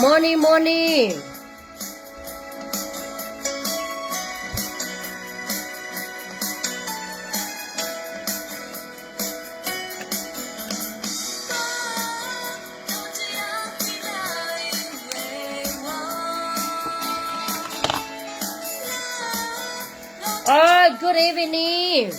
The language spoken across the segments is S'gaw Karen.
Morning, morning. Oh, good evening.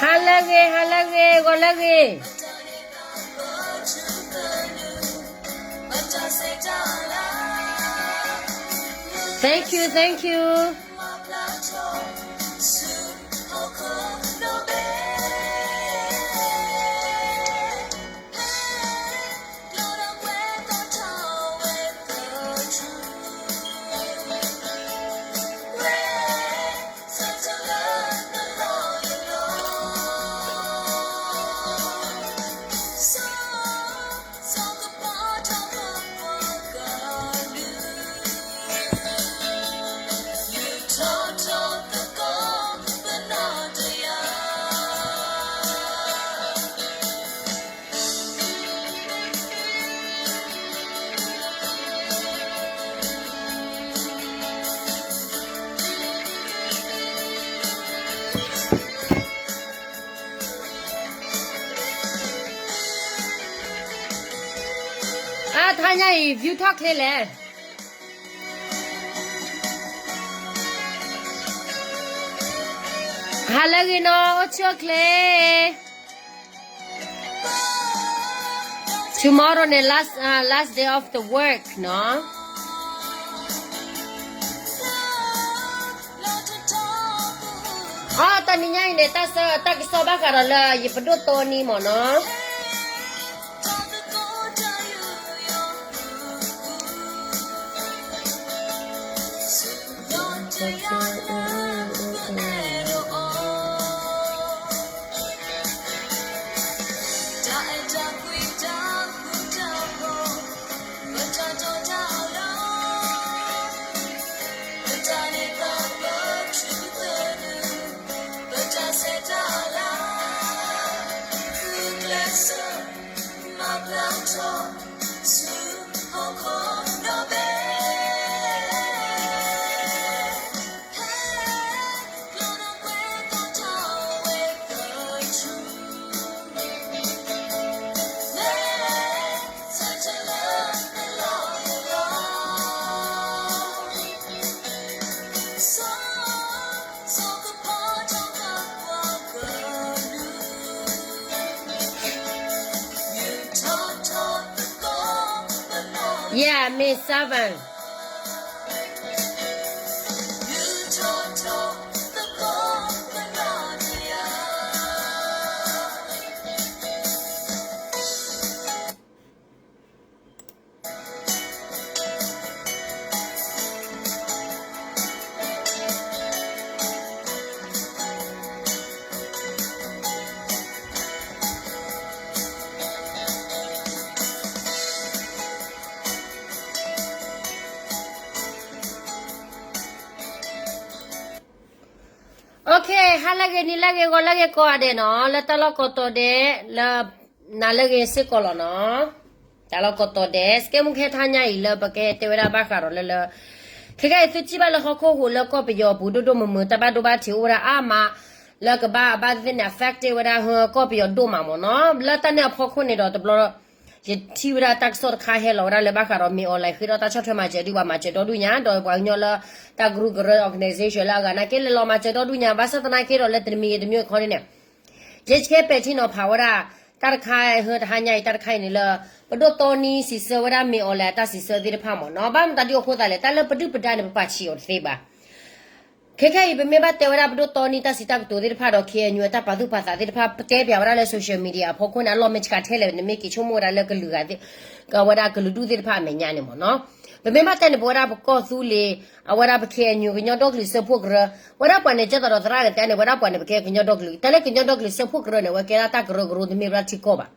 ဟါလၢအဂ့ၤ, ဟါလၢအဂ့ၤ, ဂီၤလၢအဂ့ၤ. Thank you, thank you. Tanya အံၤ view ထီၣ်ချ့လဲၣ်. ဟါလၢအဂ့ၤနီၤ, အိၣ်ဆူၣ်အိၣ်ချ့. Tomorrow န့ၣ် last, uh, last day of the work နီၤ. အီ တနံၤညါအံၤန့ၣ် တၢ်ဆၢ, တၢ်ကစီၣ်ဘၣ်ဃးဒီးလၢ ယပဒိၣ်တိနံမ့ၢ်နီၤ. Yeah, May seven. Okay, ဟါလၢအဂ့ၤ, နံၤလၢအဂ့ၤ, ဂီၤလၢအဂ့ၤကိးဂၤဒဲးနီၤ, လၢတၢ်လီၢ်ကိးတီၤဒဲး, လၢနၤလၢအဂ့ၤစ့ၢ်ကီးလီၤနီၤ. တၢ်လီၢ်ကိးတီၤဒဲး, စကဲမူခဲထါညါအံၤလၢပကတဲဝဲဒၣ်ဘၣ်ဃးဒီးလၢလၢ, ခဲကနံၣ်အံၤသုထံၣ်ဘၣ်လၢဟီၣ်ခိၣ်ဟူးလၢကီၢ်ပယီၤပူၤဒိၣ်ဒိၣ်မုၢ်မုၢ် တၢ်ဘၣ်ဒိဘၣ်ထံးအိၣ်ဝဲဒၣ်အါမး, လၢကဘၣ်အဘၣ်သ့ၣ်န့ၣ် affect ဝဲဒၣ်ဟၢ ကီၢ်ပယီၤဒိၣ်မးမ့ၢ်နီၤ. လၢတၢ်န့ၣ်အဖီခိၣ်န့ၣ်ဒီးတဘျီ ယထံၣ်ဝဲဒၣ်တၢ်ကစီၣ်တခါဟဲလီၤဝဲဒၣ်လၢဘၣ်ဃးဒီးမ့ၢ်အီၤလဲၣ် ဃ့ဒီးတၢ်ဆီၣ်ထွဲမၤစၢၤဒုးပှၤမၤစၢၤဒီဒူၣ်ညါ ဒီးပှၤကညီလၢ တၢ်ကရူၢ်ကရၢ organization လၢအဂၤနာ်က့လဲၤလီၤမၤစၢၤဒီဒူၣ်ညါ ဘၣ်ဆၣ်သနာ်က့ဒီးလၢတနံၤအံၤတမံၤအခီန့ၣ်န့ၣ် ယဲဆဲပဲာ်ထံနီၤဖးဝဲဒၣ် တၢ်တခါဟၢတဟါညါအံၤ တၢ်တခါအံၤန့ၣ်လၢ ပဒိၣ်တီနံစံးဆၢဝဲဒၣ်မ့ၢ်အီၤလဲၣ်အတၢ်စံးဆၢသ့ၣ်တဖၣ်မ့ၢ်နီၤ ဘၣ်မတၤဒုအဃိသးလဲၣ် တၢ်လၢပဒုၣ်ပဒါန့ၣ် ပပာ်ဆံးအီၤတသ့ဘၣ် ခဲခဲအံၤ ပမ့ၢ်ဘၣ်တဲဝဲဒၣ်ပဒိၣ်တီနံတၢ်စံးတၢ်ကတိၤသ့ၣ်တဖၣ်ဒီး ခ့ၣ်အဲၣ်ယူၣ် အတၢ်ပာ်သူၣ်ပာ်သးသ့ၣ်တဖၣ် ပတဲပၠးဝဲဒၣ်လၢ social media အဖီခိၣ်န့ၣ် အလီၢ်မ့ၢ်ဆှးထဲလဲၣ် နမ့ၢ်က့ၤဆိကမိၣ်ဝဲဒၣ်လၢကလုာ်ဂၤသ့ၣ် ကဝဲဒၣ်ကလုာ်ဒူၣ်သ့ၣ်တဖၣ်အမဲာ်ညါန့ၣ်မ့ၢ်နီၤ ပမ့ၢ်ဘၣ်တဲန့ၣ် ပဝဲဒၣ်ပကီၢ်သူလ့ၤ အဝဲဒၣ်ပ ခ့ၣ်အဲၣ်ယူၣ် ကညီဒီကလုာ်စၢဖှိၣ်ကရၢ ဝဲဒၣ်ပှၤန့ၣ် ကဲသိးဒီးသရၣ်န့ၣ် တဲန့ၣ် ဝဲဒၣ်ပှၤန့ၣ် ပကဲကညီဒီကလုာ် တၢ်လၢကညီဒီကလုာ်စၢဖှိၣ်ကရၢန့ၣ် အဝဲကဲဒၣ်တၢ်ကရၢကရိ တမ့ၢ်ဝဲဒၣ်ထံကီၢ်ဘၣ်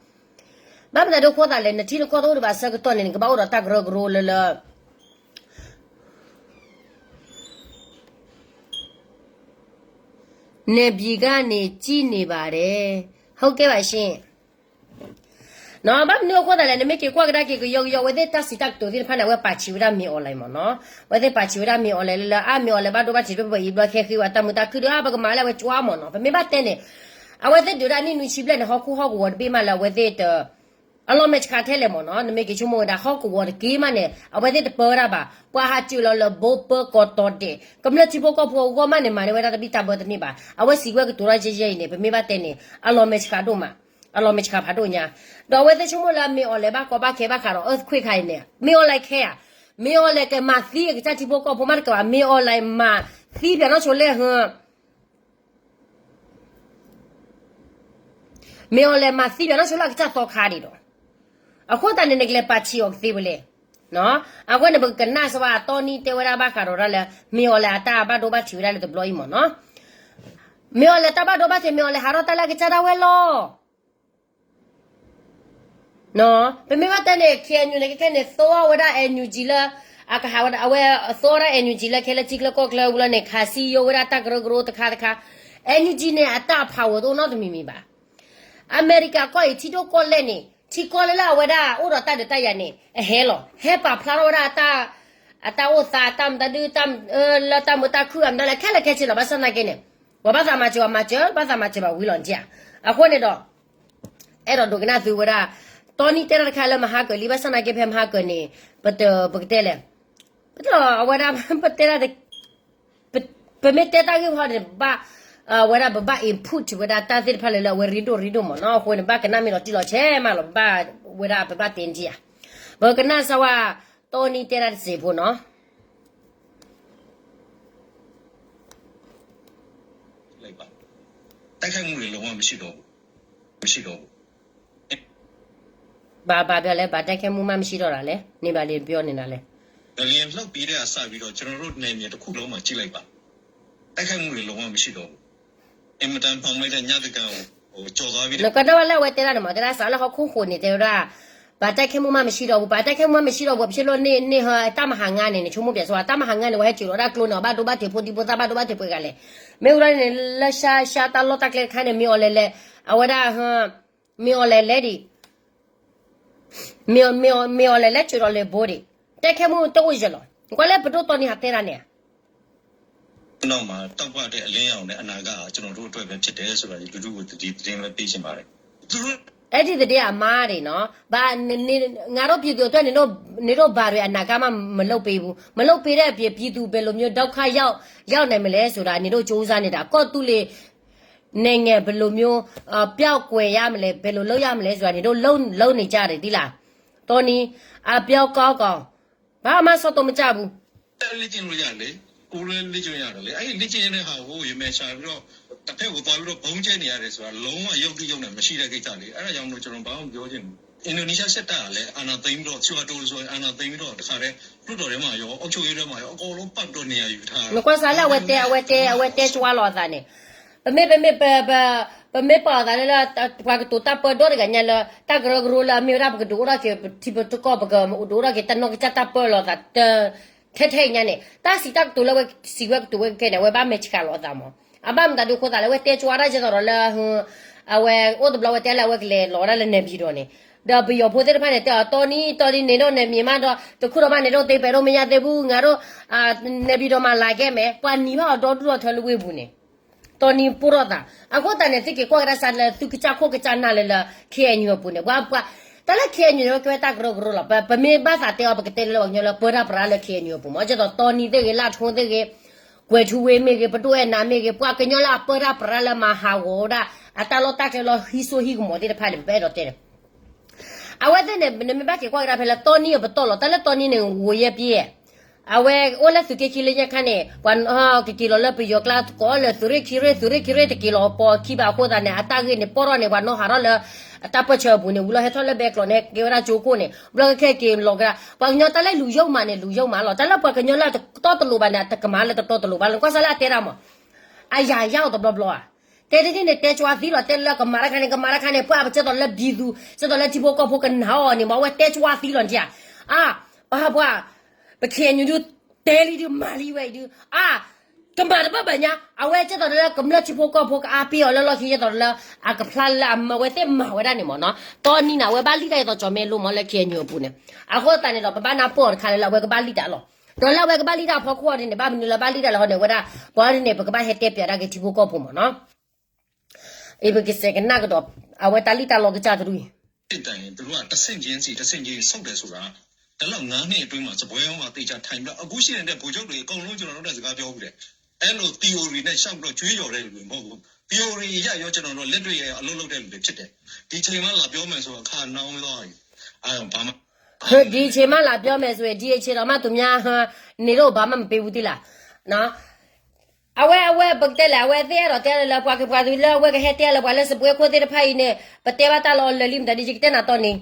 ဘၣ်မနုၤဒ်အဃိသးလဲၣ် နထံနကီၢ်တအိၣ်ဒံးဘၣ်အဆၢကတီၢ်န့ၣ် နကဘၣ်အိၣ်ဒီးတၢ်ကရၢကရိလၢလၢ နယ်ပြည်ကနေ ကြည့်နေပါတယ် ဟုတ်ကဲ့ပါရှင် ဘၣ်မနုၤအဃိသးလဲၣ် နမ့ၢ်က့ၤကွၢ်ကဒါက့ၤကယီကယီ အဝဲသ့ၣ်တၢ်စံးတၢ်ကတိၤသ့ၣ်တဖၣ်န့ၣ် အဝဲပာ်ဆံးဝဲဒၣ်မ့ၢ်အီၤလဲၣ်မ့ၢ်နီၤ အဝဲသ့ၣ်ပာ်ဆံးဝဲဒၣ်မ့ၢ်အီၤလဲၣ်လၢလၢ အါမ့ၢ်အီၤလဲၣ်ဘၣ်ဒိဘၣ်ထံး ပပအံၤဘျီခဲဃ့ဝဲတၢ်မုာ်တၢ်ခုၣ်ဒီး အါ ပကမၤလၢအဝဲကွၢ်မ့ၢ်နီၤ ပမ့ၢ်ဘၣ်တဲန့ၣ် အဝဲသ့ၣ်ဒုးဒၣ်နံၣ်နွံဆံဘျဲၣ်န့ၣ် ဟီၣ်ခိၣ်ဟီၣ်ကဝီၤတဘ့ၣ်မးလၢအဝဲသ့ၣ်တ အလီၢ်မ့ၢ်ဆှးထဲလဲၣ်မ့ၢ်နီၤ နမ့ၢ်က့ၤဆိကမိၣ်ဝဲဒၣ် ဟီၣ်ကဝီၤတက့ၢ်မးန့ၣ် အဝဲသ့ၣ်တပၢဝဲဒၣ်ဘၣ် ပှၤဟးစၢၤလီၤလၢဘိပၢကီးတီၤဒဲး ကမျၢၢ်ထံဖိကီၢ်ဖိအဂီၢ်မးန့ၣ် မၤန့ၢ်ဝဲဒၣ်တဘံၣ်တၢ်ဘၢတန့ၢ်ဘၣ် အဝဲစံးဝဲကတိၤတၢ်ယဲၢ်ယဲၢ်အံၤန့ၣ် ပမ့ၢ်ဘၣ်တဲန့ၣ် အလီၢ်မ့ၢ်ဆှးဒိၣ်မး အလီၢ်မ့ၢ်ဆှးဖးဒိၣ်ညါ ဒီးအဝဲသ့ၣ်ဆိကမိၣ်လၢမ့ၢ်အီၤလဲၣ်ဘၣ်ကီဘၣ်ခဲဘၣ်ဃးဒီး earthquake ခါအံၤန့ၣ် မ့ၢ်အီၤလဲၣ်ခဲဧါ မ့ၢ်အီၤလဲၣ်ကမၤသံအကစၢ်ထံဖိကီၢ်ဖိမးတကးဘၣ် မ့ၢ်အီၤလဲၣ်မၤသံပၠးနီၣ်ဆိလၢဟၢ မ့ၢ်အီၤလဲၣ်မၤသံပၠးနီၣ်ဆိလၢအကစၢ်သီခါဒံးဒီး အဃိသတးန့ၣ် နကလဲၤပာ်ဆံးအီၤကသ့ဝဲလဲၣ်. အဃိန့ၣ် ပကကနၣ်စ့ၢ်ဝဲအတီနံတဲဝဲဒၣ်ဘၣ်ဃးဒီးဒၣ်လၢ မ့ၢ်အီၤလဲၣ်အတၢ်ဘၣ်ဒိဘၣ်ထံးဝဲဒၣ်လၢတဘျီအံၤမ့ၢ်နီၤ. မ့ၢ်အီၤလဲၣ်တၢ်ဘၣ်ဒိဘၣ်ထံး မ့ၢ်အီၤလဲၣ်ဟးထီၣ်တၢ်လၢအကစၢ်ဒၣ်ဝဲလီၤ. ပမ့ၢ်ဘၣ်တဲန့ၣ် KNU န့ၣ် ခဲခဲန့ၣ် သိအီၤဝဲဒၣ် NUG လၢ အကဟးဝဲဒၣ် အဝဲသိအီၤဒၣ် NUG လၢခဲလၢာ်ထံချၢကီၢ်ချၢဝံၤလီၤန့ၣ် ခးစံယိဝဲဒၣ်တၢ်ကရၢကရိတခါတခါ, NUG န့ၣ် အတၢ် power တအိၣ်နီတမံၤမံၤဘၣ်. အမဲရကၤကီၢ်အံၤ ထံဒိၣ်ကီၢ်လဲၢ်န့ၣ် ထံကီၢ်လၢလၢအဝဲဒၣ်အိၣ်ဒီးတၢ်ဒုးတၢ်ယၤန့ၣ် အဟဲလီၤ ဟဲပာ်ဖျါထီၣ်ဝဲဒၣ် အတၢ်အိၣ်သး တၢ်မတၤဒု လၢတၢ်မုာ်တၢ်ခုၣ်အမတၤလဲၣ် ခဲလၢာ်ခဲဆ့လီၤ. ဘၣ်ဆၣ်သနာ်က့န့ၣ် ပှၤဘၣ်သးမၤစၢၤအီၤမၤစၢၤ ဘၣ်သးမၤစၢၤဘၣ်ဝံၤလီၤဒၣ်ဧါ. အဃိန့ၣ်ဒီး အဲၣ်ဒိးဒိကနၣ်သုဝဲဒၣ် တီနံတဲတၢ်တခါလၢမဟါကၢၤလံ ဘၣ်ဆၣ်သနာ်က့ဖဲမဟါကၢၤန့ၣ် ပတ ပကတဲလဲၣ် ပတလီၤအဝဲဒၣ် ပတဲတၢ် ပမ့ၢ်တဲတၢ်ဂ့ၢ်ဝီန့ၣ် ဘၣ် ဝဲဒၣ်ပဘၣ် input ဝဲဒၣ်တၢ်သ့ၣ်တဖၣ်လၢလၢအဝဲရ့ဒိၣ်ရ့ဒိၣ်မ့ၢ်နီၤ. အဃိန့ၣ် ဘၣ်ကနၣ်မ့ၢ်လီၤတံၢ်လီၤဆဲးမးလီၤ ပဘၣ်ဝဲဒၣ်ပဘၣ်တဲဒံးဧါ. ပကနၣ်စၢ်ဝဲ တီနံတဲတၢ်တစဲးဖိနီၤ. တိုက်ခိုက်မှုတွေ လုံးဝမရှိတော့ဘူး။ မရှိတော့ဘူး။ ဘာဘာပြောလဲ ဘာတိုက်ခိုက်မှုမှမရှိတော့တာလဲ နေပါလေပြောနေတာလဲ ငလျင်လှုပ်ပြီးတဲ့စပြီးတော့ကျွန်တော်တို့နယ်မြေတစ်ခုလုံးမှာကြည့်လိုက်ပါ တိုက်ခိုက်မှုတွေလုံးဝမရှိတော့ဘူး အင်မတန်မှောင်မိုက်တဲ့ညသကံကိုဟိုကျော်သွားပြီး နကနၣ်ဝဲလၢအဝဲတဲဒၣ်န့ၣ်မ့ၢ် တဲဒၣ်စးလၢဟီၣ်ခိၣ်ဃိးန့ၣ် တဲဝဲဒၣ် ဘာတိုက်ခိုက်မှုမှမရှိတော့ဘူး ဘာတိုက်ခိုက်မှုမှမရှိတော့ဘူး ဘာဖြစ်လို့နေနေဟတၢ်မဟာငါးန့ၣ် နဆိကမိၣ်ပျဲဆို တၢ်မဟာငါးန့ၣ် ဝဲဟဲစၢၤလီၤဒၣ်ကျိန့ၣ် ဘၣ်ဒိဘၣ်ထံးဖိဒံဖိသၣ် ဘၣ်ဒိဘၣ်ထံးပှဲၤဂၤလဲၣ်. မ့ၢ်ဝဲဒၣ်န့ၣ် လၢရှါရှါတၢ်လီၢ်တၢ်ကျဲတခါန့ၣ် မ့ၢ်အီၤလဲၤလဲၤ အဝဲဒၣ် မ့ၢ်အီၤလဲၤလဲၤဒံး မ့ၢ်အီၤလဲၤလဲၤစၢၤလီၤလဲၤဘိဒံး တဲခဲမုၢ်တအိၣ်ယဲၢ်လီၤ ကွၢ်လၢပဒိၣ်တီနံဟးတဲတၢ်န့ၣ်ဧါ နောက်မှာတောက်ပတဲ့ အလင်းရောင်နဲ့ အနာဂတ်ဟာ ကျွန်တော်တို့အတွက်ပဲ ဖြစ်တယ်ဆိုတာ လူထုကို သတိသတင်းပဲ ပေးချင်ပါတယ်။ သူတို့ အဲ့ဒီသတင်းအမှားတွေနော် ဘာ နေ နေ ငါတို့ပြည်သူအတွက် နေတို့ နေတို့ဘာတွေ အနာဂတ်မှ မလုပ်ပေးဘူး မလုပ်ပေးတဲ့ပြင် ပြည်သူ ဘယ်လိုမျိုး ဒုက္ခရောက် ရောက်နိုင်မလဲဆိုတာ နေတို့ ကြိုးစားနေတာ ကော့တူးလေ နိုင်ငံ ဘယ်လိုမျိုး အာ ပျောက်ကွယ်ရမလဲ ဘယ်လိုလုပ်ရမလဲဆိုတာ နေတို့ လုပ် လုပ်နေကြတယ် သိလား တီနံ အပျောက်ကောက်ကောင် ဘာမှ စောင့်တော့ မကြဘူး လေ့ကျင့်လို့ရတယ်လေ။ ကိုယ်လည်း လေ့ကျင့်ရတယ်လေ။ အဲ့ဒီ လေ့ကျင့်ရတဲ့ဟာကို ရမဲချာပြီးတော့ တစ်ဖက်ကို သွားပြီးတော့ ပုံကျဲနေရတယ်ဆိုတာ လုံးဝ ရုပ်တုရုပ်နဲ့ မရှိတဲ့ကိစ္စလေ။ အဲ့ဒါကြောင့်မလို့ ကျွန်တော် ဘာမှ မပြောချင်ဘူး။ အင်ဒိုနီးရှား စစ်တပ်ကလည်း အာဏာသိမ်းပြီးတော့ ဆူဟာတိုဆိုရင် အာဏာသိမ်းပြီးတော့ တခါတည်း လွှတ်တော်ထဲမှာရော အုပ်ချုပ်ရေးထဲမှာရော အကုန်လုံး ပတ်ပြီးတော့ နေရာယူထားတာ။ နကွၢ်စၢ်လၢ အဝဲတဲ အဝဲတဲ အဝဲတဲ ကွၢ်လီၤအသးန့ၣ် ပမ့ၢ် ပမ့ၢ် ပ ပ ပမ့ၢ်ပာ်အသးလၢ လၢ ပှၤကတိၤတၢ်ပၢဒီတဂၤညါလၢ တၢ်ကရၢကရိလၢအမ့ၢ်ဝဲဒၣ် ပကဒုးအိၣ်ထီၣ်က့ၤ ပထံပကီၢ် ပကဒုးအိၣ်ထီၣ်က့ၤ တၢ်နီၢ်ကစၢ်တၢ်ပၢလီၤသး တ ထဲထဲအံၤညါန့ၣ် တၢ်စံးတၢ်ကတိၤလၢဝဲစံးဝဲကတိၤဝဲကဲန့ၣ် အဝဲဘၣ်မဲာ်ဆှးလီၤအသးမး. အဘၣ်မတၤဒုးအဃိသးလၢ အဝဲတဲကၠွါတၢ်ယဲသိးဒီးလၢ အဝဲအိၣ်တဘျီဝဲတဲလၢအဝဲကလဲၤလီၤဝဲဒၣ်လၢ နေပြည်တော် န့ၣ် ဒီးပယီၤဖိသ့ၣ်တဖၣ်န့ၣ် တဲအီၤ တီနံ တီနံ နေတော့ နေမြေမှာတော့ တစ်ခုတော့မှ နေတော့ သိမ်းပိုက်လို့ မရသေးဘူး ငါတို့ နေပြည်တော်မှာ လာခဲ့မယ် ပှၤနံၤဘၣ်အီၤဒီဒူၣ်ဒီထၢလၢဝ့ၢ်ပူၤန့ၣ် တီနံပိၢ်ထီၣ်သး အဃိသတးန့ၣ် သုက့ၤကွၢ်ကဒါစးလၢသုကစၢ်ခိၣ်ကစၢ်နၢ်လၢလၢ ခ့ၣ်အဲၣ်ယူၣ် အပူၤန့ၣ် ပှၤ ပှၤ တၢ်လၢ ခ့ၣ်အဲၣ်ယူၣ်န့ၣ် ကဲဝဲတၢ်ကရၢကရိလီၤ. ပ ပမ့ၢ်ဘၣ်သးတဲအီၤ ပကတဲလၢပှၤကညီလၢပၢတၢ်ပြးလၢ ခ့ၣ်အဲၣ်ယူၣ်အပူၤမး, ကဲသိးတီနံသ့ၣ်ဂ့ၤ, လၢထိသ့ၣ်ဂ့ၤ, ကွဲၤထူဝ့မ့ၢ်ဂ့ၤ, ပဒိၣ်အဲၣ်နၤမ့ၢ်ဂ့ၤ, ပှၤကညီလၢအပၢတၢ်ပြးလၢမၤဟးဂီၤဝဲဒၣ် အတၢ်လီၢ်တၢ်ကျဲလၢဟံးစိဟံးကမီၤသ့ၣ်တဖၣ်န့ၣ် ပအဲၣ်ဒိးတဲန့ၣ် အဝဲသ့ၣ်န့ၣ် နမ့ၢ်ဘၣ်က့ၤကွၢ်ကဒါဖဲလၢတီနံအပတီၢ်လီၤ. တၢ်လၢတီနံန့ၣ် ဝိုယဲပျဲ အဝဲအိၣ်လၢသုးက့ခံလၢညါခါန့ၣ် ပှၤကက့ၤလီၤလၢပယီၤကျါ ကိးလၢသုးရ့ၣ်ခံရ့ၣ် သုးရ့ၣ်ခံရ့ၣ် တက့ၤလီၤပိာ်ခံဘၣ်အဃိသတးန့ၣ် အတၢ်ဂ့ၢ်န့ၣ်ပီၢ်ထီၣ်န့ၣ် ပှၤနီၣ်ဟးထီၣ်လၢ အတၢ်ပၢၢ်ဆၢအပူၤန့ၣ် ဝံၤလီၤဟဲထီၣ်လၢဘဲကျိးန့ၣ် ကဲဝဲဒၣ်ကၠိခိၣ်န့ၣ် ဘျီကခဲက့ၤလီၤကဒါ ပှၤကညီတၢ်လၢလူၤယိာ်မးန့ၣ် လူၤယိာ်မးလီၤ. တၢ်လၢပှၤကညီလၢအတတီတလိၤဘၣ်န့ၣ် အတကမၤလၢတတီတလိၤဘၣ်လီၤ. ကွၢ်စၢ်လၢအတဲဒၣ်မး အယၤယါအီၤတဘျီဘျီဧါ. တဲတထံၣ်န့ၣ် တဲကွၢ်သံလီၤ, တဲလၢကမၤတၢ်ခါန့ၣ် ကမၤတၢ်ခါန့ၣ် ပှၤပကဲသိးလၢဘံသူ ကဲသိးလၢထံဖိကီၢ်ဖိကနာ်အီၤန့ၣ် မ့ၢ်အဝဲတဲကွၢ်သံလီၤနထံၣ်ဧါ. အါ ပှၤ ပှၤ ပ ခ့ၣ်အဲၣ်ယူၣ် ဒု တဲလံဒု မၤလံဝဲအံၤဒု အါ ကမၤတဘၣ်ဘၣ်ညါ အဝဲကဲသိးလၢကမျၢၢ်ထံဖိကီၢ်ဖိကအါပ့ၢ်အီၤလၢလီၢ်ခံ ကဲသိးလၢ အကဖျါလၢအမၤဝဲသ့ၣ်မၤဝဲဒၣ်န့ၣ်မးနီၤ. တီနံန့ၣ် အဝဲဘၣ်လံၣ်တၢ်ကဲသိးကၠီၤမဲလိမးလၢ ခ့ၣ်အဲၣ်ယူၣ်အပူၤန့ၣ် အဃိသတးန့ၣ်ဒီး ပဘၣ်နၢ်ပၢၢ်အီၤတခါလၢလၢအဝဲကဘၣ်လံၣ်တၢ်လီၤ. ဒီးလၢအဝဲကဘၣ်လံၣ်တၢ်အဖီခိၣ်အီၤဒ်န့ၣ် ဘၣ်မနုၤလၢဘၣ်လံၣ်တၢ်လၢဟီန့ၣ် အဝဲဒၣ် ပှၤဒ်န့ၣ် ပကဘၣ်ဟဲတဲပၠးဒၣ်က့ၤထံဖိကီၢ်ဖိမးနီၤ. အံၤပကစဲးကနၣ်ကဒီး အဝဲတၢ်လံၣ်တၢ်လီကစၢ်တဒူၣ်အံၤ ဖြစ်တိုင်း သူတို့က တစ်ဆင့်ချင်းစီ တစ်ဆင့်ချင်း ဆုတ်တယ်ဆိုတာ တစ်လ ငါးနှစ်အတွင်းမှာ စားပွဲဝိုင်းမှာ သေချာထိုင်ပြီးတော့ အခုရှိနေတဲ့ ဗိုလ်ချုပ်တွေ အကုန်လုံး ကျွန်တော်တို့နဲ့ စကားပြောဖူးတယ်။ အဲ့လို theory နဲ့ လျှောက်ပြီးတော့ ကြွေးကြော်တဲ့လူတွေ မဟုတ်ဘူး။ theory အရရော ကျွန်တော်တို့ လက်တွေ့အရရော အလုပ်လုပ်တဲ့လူတွေ ဖြစ်တယ်။ ဒီချိန်မှာ လာပြောမယ်ဆိုတော့ အခါ နောက်မသွားဘူး။ အာ ဘာမှ ဒီအချိန်မှ လာပြောမယ်ဆိုရင် ဒီအချိန်တော့မှ သူများ နေတော့ ဘာမှ မပေးဘူး သိလား။ အဝဲ အဝဲ ပကတဲလဲၣ် အဝဲသ့ၣ်အဲၣ်ဒိးတဲလၢ ပှၤကပှၤသုးလၢအဝဲကဟဲတဲလၢပှၤလၢစပွဲခိၣ်သ့ၣ်တဖၣ်အံၤန့ၣ် ပတဲဘၣ်တၢ်လီၤအီၤလၢာ်လံမတၤဒ် ယကတဲနၤတီန့ၣ်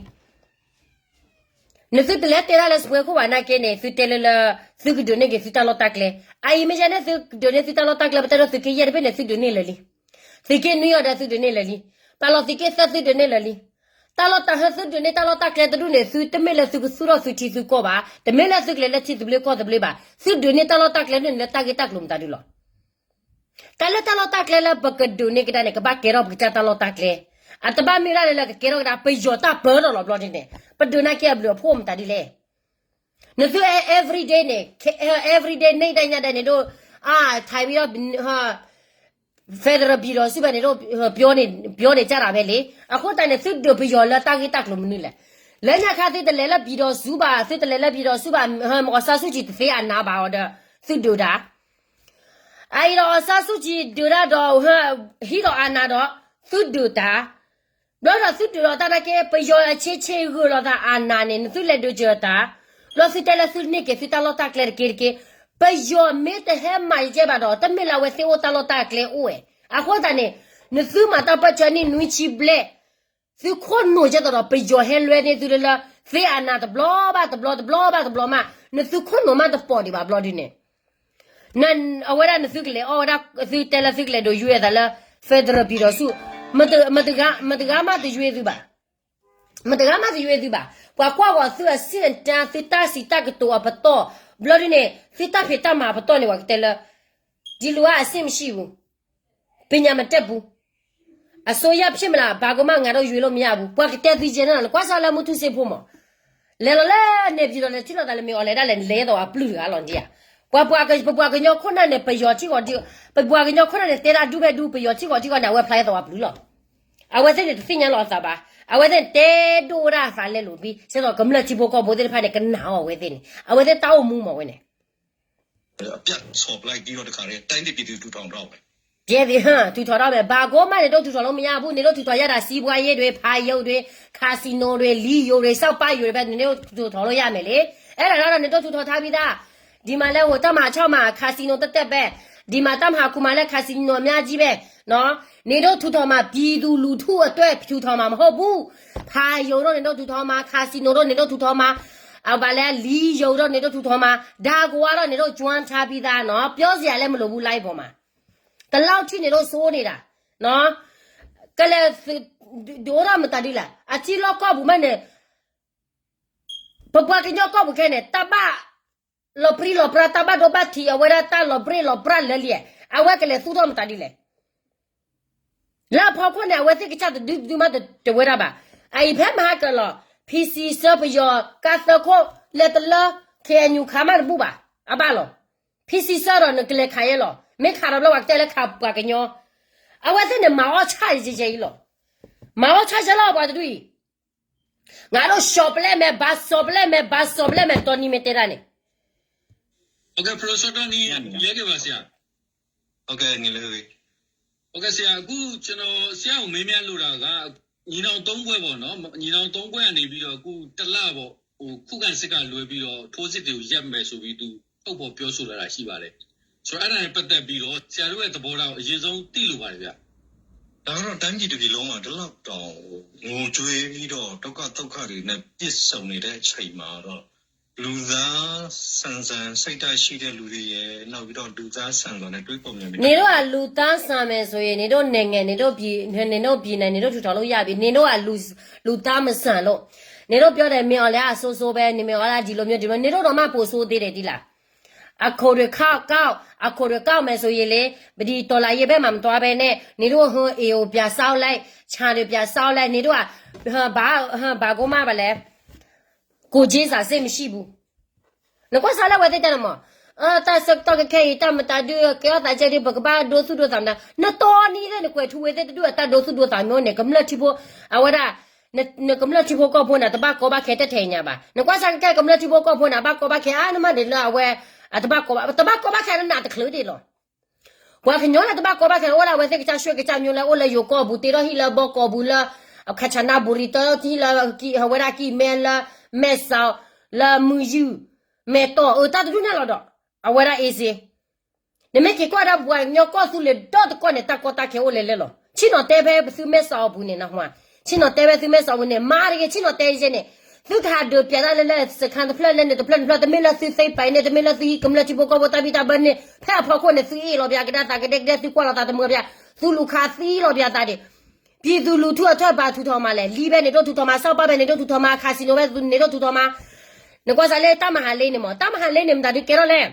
နသုတလဲၤတဲတၢ်လၢစပွဲခိၣ်ဘၣ်နာ်က့န့ၣ် သုတဲလၢလၢ သုကဒုးန့ၢ်က့ၤသုတၢ်လီၢ်တၢ်ကျဲ အအံၤမ့ၢ်ယဲန့ၣ် သုကဒုးန့ၢ်သုတၢ်လီၢ်တၢ်ကျဲ ပတဲဒိးသုးက့ယဲၢ်တဘ့ၣ်န့ၣ် သုဒုးန့ၢ်လၢာ်လံ သုးက့နွံအီၤဒီးသုဒုးန့ၢ်လၢာ်လံ ပာ်လီၤသုးက့သၢသုဒုးန့ၢ်လၢာ်လံ တၢ်လီၢ်တၢ်ဟၢသုဒုးန့ၢ်တၢ်လီၢ်တၢ်ကျဲတဒူၣ်န့ၣ် သုတမ့ၢ်လၢသုကသူၣ်ထီၣ်သုထံသုကီၢ်ဘၣ် တမ့ၢ်လၢသုကလဲၤလၢထံသဘျ့ကီၢ်သဘျ့ဘၣ် သုဒုးန့ၢ်တၢ်လီၢ်တၢ်ကျဲန့ၣ်လၢတၢ်ဂ့ၢ်တၢ်ကျိၤမတၤဒုလီၤ တၢ်လၢတၢ်လီၢ်တၢ်ကျဲလၢပကဒုးန့ၢ်ကဒါန့ၣ် ကဘၣ်ကဲထီၣ်ပကစၢ်တၢ်လီၢ်တၢ်ကျဲ အတဘၣ်မ့ၢ်ဒၣ်လၢလၢကကဲထီၣ်ကဒါ ပယီၤတၢ်ပၢထီၣ်လီၤဘျီဒ်န့ၣ် ပဒုးနာ်က့အဘျုးအဖှိၣ်မတၤဒ်လဲၣ် နသု everyday န့ၣ် everyday န့ၣ်ဒၣ်ညါဒၣ်န့ၣ်ဒိၣ် အါ ထိုင်ပြီးတော့ federal ပြည်ထောင်စုဘၣ်န့ၣ်ဒိၣ် ပြောနေကြတာပဲလေ အဃိသတးန့ၣ် သုဒုးပယီၤလၢတၢ်ဂ့ၢ်တၢ်ကျိၤမနုၤလဲၣ် လၢညါခါသုတလဲၤလၢ ပြည်ထောင်စု ဘၣ် သုတလဲၤလၢ ပြည်ထောင်စု ဘၣ် မ့ၢ် အောင်ဆန်းစုကြည် တသ့အနၤဘၣ်အီၤဒီး သုဒုးတၢ် အအံၤဒီး အောင်ဆန်းစုကြည် ဒုးတၢ်ဒီး ဟံးဒီးအနၤဒီး သုဒုးတၢ် ဘျီဒီးသုဒုးဒီးတၢ်နာ်က့ ပယီၤအဆ့ဆ့ဂုာ်လိာ်သးအနၤန့ၣ် နသုလဲၤဒုးစၢၤတၢ် ဘျီသုတဲလၢသုန့ၢ်က့ၤသုတၢ်လီၢ်တၢ်ကျဲတက့တက့ ပယီၤမ့ၢ်တဟဲမၤယကဲဘၣ်ဒီး တမ့ၢ်လၢအဝဲသ့ၣ်အိၣ်တၢ်လီၢ်တၢ်ကျဲအိၣ်ဝဲ အဃိသတးန့ၣ် နသုမၤတၢ်ပၢၢ်ဆၢနံၣ်နွံဆံဘျဲၣ် သုခိၣ်နူာ်ကဲသိးဒီး ပယီၤဟဲလွဲန့ၢ်သုလၢလၢ သ့အနၤတဘျီဘၣ်တဘျီ တဘျီဘၣ်တဘျီမး နသုခိၣ်နူာ်မးတပိာ်ဒံးဘၣ်ဘျီဒ်န့ၣ် အဝဲဒၣ်နသုကလဲၤအီၣ်ဝဲဒၣ် သုတဲလၢသုကလဲၤဒိးယွဲသးလၢ federal ပြည်ထောင်စု မတဂၤမးတယွဲသုဘၣ် မတဂၤမးတယွဲသုဘၣ် ပှၤကွၢ်ဂီၤသုအဆင့်အတန်း သုတၢ်စံးတၢ်ကတိၤအပတီၢ် ဘျီဒ်န့ၣ် သုတၢ်ဖံးတၢ်မၤအပတီၢ်န့ၣ် ပှၤကတဲလၢ ဒီလိုအဆင့်မရှိဘူး ပညာမတတ်ဘူး အစိုးရဖြစ်မလား ဘာကမငါတို့ရွေးလို့မရဘူး ပှၤကတဲသုကဲန့ၣ်လီၤ ကွၢ်စၢ်လၢမုၢ်ထူၣ်စ့ဖိမး လဲၤလီၤလၢန့ၣ် ပြည်တော် လဲၤထံၣ်လိာ်သးလၢမ့ၢ်အီၤလဲၤဒၣ်လဲာ် နလဲၤယဲသိးအပျုၢ်တဂၤလီၤဒ်ဧါ ပှၤပှၤကညီခိၣ်နၢ်န့ၣ် ပယီၤထံၣ်ဂီၤထံၣ် ပပှၤကညီခိၣ်နၢ်န့ၣ် တဲဒၣ်ဒူၣ်ဖဲဒူၣ် ပယီၤထံၣ်ဂီၤထံၣ်ဂီၤန့ၣ် အဝဲဖျါယဲသိးအပျုၢ်လီၤ အဝဲသ့ၣ်န့ၣ် တသ့ၣ်ညါလီၤအသးဘၣ် အဝဲသ့ၣ်န့ၣ် တဲဒိၣ်ဝဲဒၣ်အသးလဲလိာ်ဘံ ကဲသိးကမျၢၢ်ထံဖိကီၢ်ဖိသ့ၣ်တဖၣ်န့ၣ် ကနာ်အီၤအဝဲသ့ၣ်န့ၣ် အဝဲသ့ၣ်တၢ်အိၣ်မူမးဝဲန့ၣ် အပျက်စီးပလိုက်ပြီးတော့ တခါတည်း တိုင်းနဲ့ပြည်သူ ထူထောင်တော့မယ် ပြည်သူ ထူထောင်တော့မယ် ဘာကမ နေတို့ ထူထောင်လို့မရဘူး နေတို့ ထူထောင်ရတာ စီးပွားရေးတွေ ဖာရုပ်တွေ ခါစံနိတွေ လီယိုတွေ ဆောက်ပါယိုတွေပဲ နေတို့ ထူထောင်လို့ရမယ်လေ အဲ့ဒါကတော့ နေတို့ ထူထောင်ထားပြီးသား ဒီမှာလဲ ဟို တပ်မဟာခြောက်မှာ ခါစံနိ သက်သက်ပဲ ဒီမှာ တပ်မဟာခုမှာလည်း ခါစံနိ အများကြီးပဲ နော် နေတို့ ထူထောင်မှာ ပြည်သူလူထုအတွက် ထူထောင်မှာ မဟုတ်ဘူး ဖာရုပ်တို့ နေတို့ ထူထောင်မှာ ခါစံနိတို့ နေတို့ ထူထောင်မှာ အဘလဲ လီယိုတို့ နေတို့ ထူထောင်မှာ ဒါကိုကတော့ နေတို့ ကျွမ်းထားပြီးသားနော် ပြောစရာလည်းမလိုဘူး live ပေါ်မှာ ဒီလောက်ထိ နေတို့ စိုးနေတာနော် ကလဲၤ ဒိၣ်ထီၣ်မတၤဒ်လဲၣ် အထံလီၢ်ကီၢ်ပူၤမးန့ၣ် ပပှၤကညီကီၢ်ပူၤခဲန့ၣ် တၢ်ဘၣ်လီၤပြံလီၤပြါ တၢ်ဘၣ်ဒိဘၣ်ထံး အဝဲဒၣ်တၢ်လီၤပြံလီၤပြါလၢလံ အဝဲကလဲၤသူၣ်ထီၣ်မတၤဒ်လဲၣ် လၢအဖီခိၣ်န့ၣ် အဝဲသ့ၣ်ကစၢ်တဒုဒုမးတဝဲဒၣ်ဘၣ်. အအံၤဖဲမဟါကၢၤလီၤ ဖံစံဆၢပယီၤကါသၢခိၣ် လဲၤတလၢ ခ့ၣ်အဲၣ်ယူၣ်ခးမးတဘူၣ်ဘၣ်. အဘၣ်လီၤ. ဖံစံဆၢဒီးနကလဲၤခးယဲလီၤ. မ့ၢ်ခးဒီးဘျီပှၤကတဲလၢခးပှၤကညီ. အဝဲသ့ၣ်န့ၣ်မၤအီၣ်ဆၣ်ယဲယဲအံၤလီၤ. မၤအီၣ်ဆၣ်ယဲလီၤပှၤတဒူၣ်အံၤ ငါတို့ လျှော့ပလဲမဲ ဘၣ်လျှော့ပလဲမဲ ဘၣ်လျှော့ပလဲမဲ တီနံၤမ့ၢ်တဲဒၣ်န့ၣ် OK, Professor Tony, ယဲက့ၤဘၣ်ဆရာ. OK, နလၢ OK, ဆရာ, အခုကျွန်တော် ဆရာကိုမေးမြန်းလိုတာက ညီနောင်သုံးဖွဲ့ပေါ့နော်. ညီနောင်သုံးဖွဲ့ကနေပြီးတော့ အခုတစ်လပေါ့ ဟို ခုခံစစ်ကလွဲပြီးတော့ ထိုးစစ်တွေကိုရပ်မယ်ဆိုပြီး သူထုတ်ဖော်ပြောဆိုလာတာရှိပါတယ်. ဆိုတော့ အဲ့ဒါနဲ့ပတ်သက်ပြီးတော့ ဆရာတို့ရဲ့သဘောထားကို အရင်ဆုံးသိလိုပါတယ်ဗျာ. ဒါကတော့တိုင်းပြည်တစ်ပြည်လုံးမှာ ဒီလောက်တောင် ငိုကြွေးပြီးတော့ ဒုက္ခသုက္ခတွေနဲ့ ပြည့်စုံနေတဲ့အချိန်မှာတော့ လူသားဆန်ဆန်စိတ်ဓာတ်ရှိတဲ့လူတွေရယ် နောက်ပြီးတော့ လူသားဆန်စွာနဲ့ တွေးခေါ်မြန်ပြီး နင်တို့ကလူသားဆန်မယ်ဆိုရင် နင်တို့နိုင်ငံ နင်တို့ပြည် နင်တို့ပြည်နယ် နင်တို့ထူထောင်လို့ရပြီ. နင်တို့ကလူ လူသားမဆန်လို့ နင်တို့ပြောတယ် မင်းအောင်လှိုင်က ဆိုးဆိုးပဲ နင် မင်းအောင်လှိုင်က ဒီလိုမျိုး ဒီလိုမျိုး နင်တို့တောင်မှ ပိုဆိုးသေးတယ် သိလား. အခိၣ်တွေကောက်ကောက် အခိၣ်တွေကောက်မယ်ဆိုရင်လေ ပဒီတော်လှန်ရေးဘက်မှာ မသွားဘဲနဲ့ နင်တို့ ဟို အေအို ပြန်စောက်လိုက် ခြံတွေ ပြန်စောက်လိုက် နင်တို့က ဟို ဘာ ဟို ဘာကိုမှပါလဲ ကိုယ်ချင်းစာစိတ်မရှိဘူး. နကွၢ်စၢ်လၢအဝဲသ့ၣ်တဲန့ၣ်မး, တၢ်ဆၢကတီၢ်ခဲအံၤ တၢ်မတၤဒုး ကဲထီၣ်သးကဲဒုး ပကဘၣ်ဒိသူၣ်ဒိသးမတၤ, နတီနံၤသ့ၣ် နကွဲးထူဝဲသ့ၣ်တဒုး အတၢ်ဒိသူၣ်ဒိသးမ့ၢ်အိၣ်န့ၣ် ကမျၢၢ်ထံဖိ အဝဲဒၣ် နကမျၢၢ်ထံဖိကီၢ်ဖိန့ၣ် တဘၣ်ကီဘၣ်ခဲတထဲညါဘၣ်. နကွၢ်စၢ်ကဲ ကမျၢၢ်ထံဖိကီၢ်ဖိန့ၣ် အဘၣ်ကီဘၣ်ခဲအါ နမ့ၢ်ဒ်လၢအဝဲ အတဘၣ်ကီဘၣ် တဘၣ်ကီဘၣ်ခဲလၢနးတချုးဒံးလီၤ. ပှၤကညီလၢတဘၣ်ကီဘၣ်ခဲန့ၣ် အိၣ်ဒၣ်ဝဲသ့ၣ်ကစၢ်ဆှဲကစၢ်မျိုးလၢ အိၣ်လၢယိၤကီၢ်ပူၤ တ့ထီၣ်ဟံၣ်လၢဘီကီၢ်ပူၤလၢ ခၣ်ဆၣ်နါဘူရံၤ တ့ထီၣ်ဟံၣ်လၢ အဝဲဒၣ်ကံၢ်မဲလၢ မဲၢ်စီၤ လၢမုၢ်ယုၢ် မဲၢ်တီၢ် အတၢ်တဒူၣ်န့ၣ်လီၤဒီး အဝဲဒၣ်အ့စ့ နမ့ၢ်က့ၤကွၢ်ဒၣ်ပှၤကညီကီၢ်သူလ့ၤဒီတကီၢ်န့ၣ် တၢ်ကီတၢ်ခဲအိၣ်လဲၤလဲၤလီၤ. ဆ့ၣ်နီၤတဲဖဲသုမဲၢ်စီၤအပူၤန့ၣ် နဟါ ဆ့ၣ်နီၤတဲဖဲသုမဲၢ်စီၤအပူၤန့ၣ် မၤတဂ့ၤ ဆ့ၣ်နီၤတဲယဲန့ၣ် သုကဟးဒုးပျးတၢ်လၢလၢစခန်းတဖျၢၣ်လၢန့ၣ်တဖျၢၣ်န့ၣ်တဖျၢၣ် တမ့ၢ်လၢသုသ့ပာ်န့ၣ် တမ့ၢ်လၢသုဟံးကမျၢၢ်ထံဖိကီၢ်ဖိတၢ်ဘံၣ်တၢ်ဘၢန့ၣ် ဖဲအဖီခိၣ်န့ၣ် သုအ့ၣ်လီၤပျးကဒါသးကဒဲကဒဲ သုကွၢ်လီၤသးတမုာ်ပျး သုလူၤခးသံလီၤပျးသးဒံး ပြည်သူလူထုအထွက် ဘၣ်ထူးထောင်မှာလဲၣ် လံဘဲန့ၣ်ဒိၣ်ထူးထောင်မှာ စီၤပၤဘဲန့ၣ်ဒိၣ်ထူးထောင်မှာ casinoဘဲန့ၣ်ဒိၣ်ထူးထောင်မှာ နကွၢ်စၢ်လၢတၢ်မၤဟးလ့န့ၣ်မး တၢ်မၤဟးလ့န့ၣ် မတၤဒုးကဲထီၣ်လဲၣ်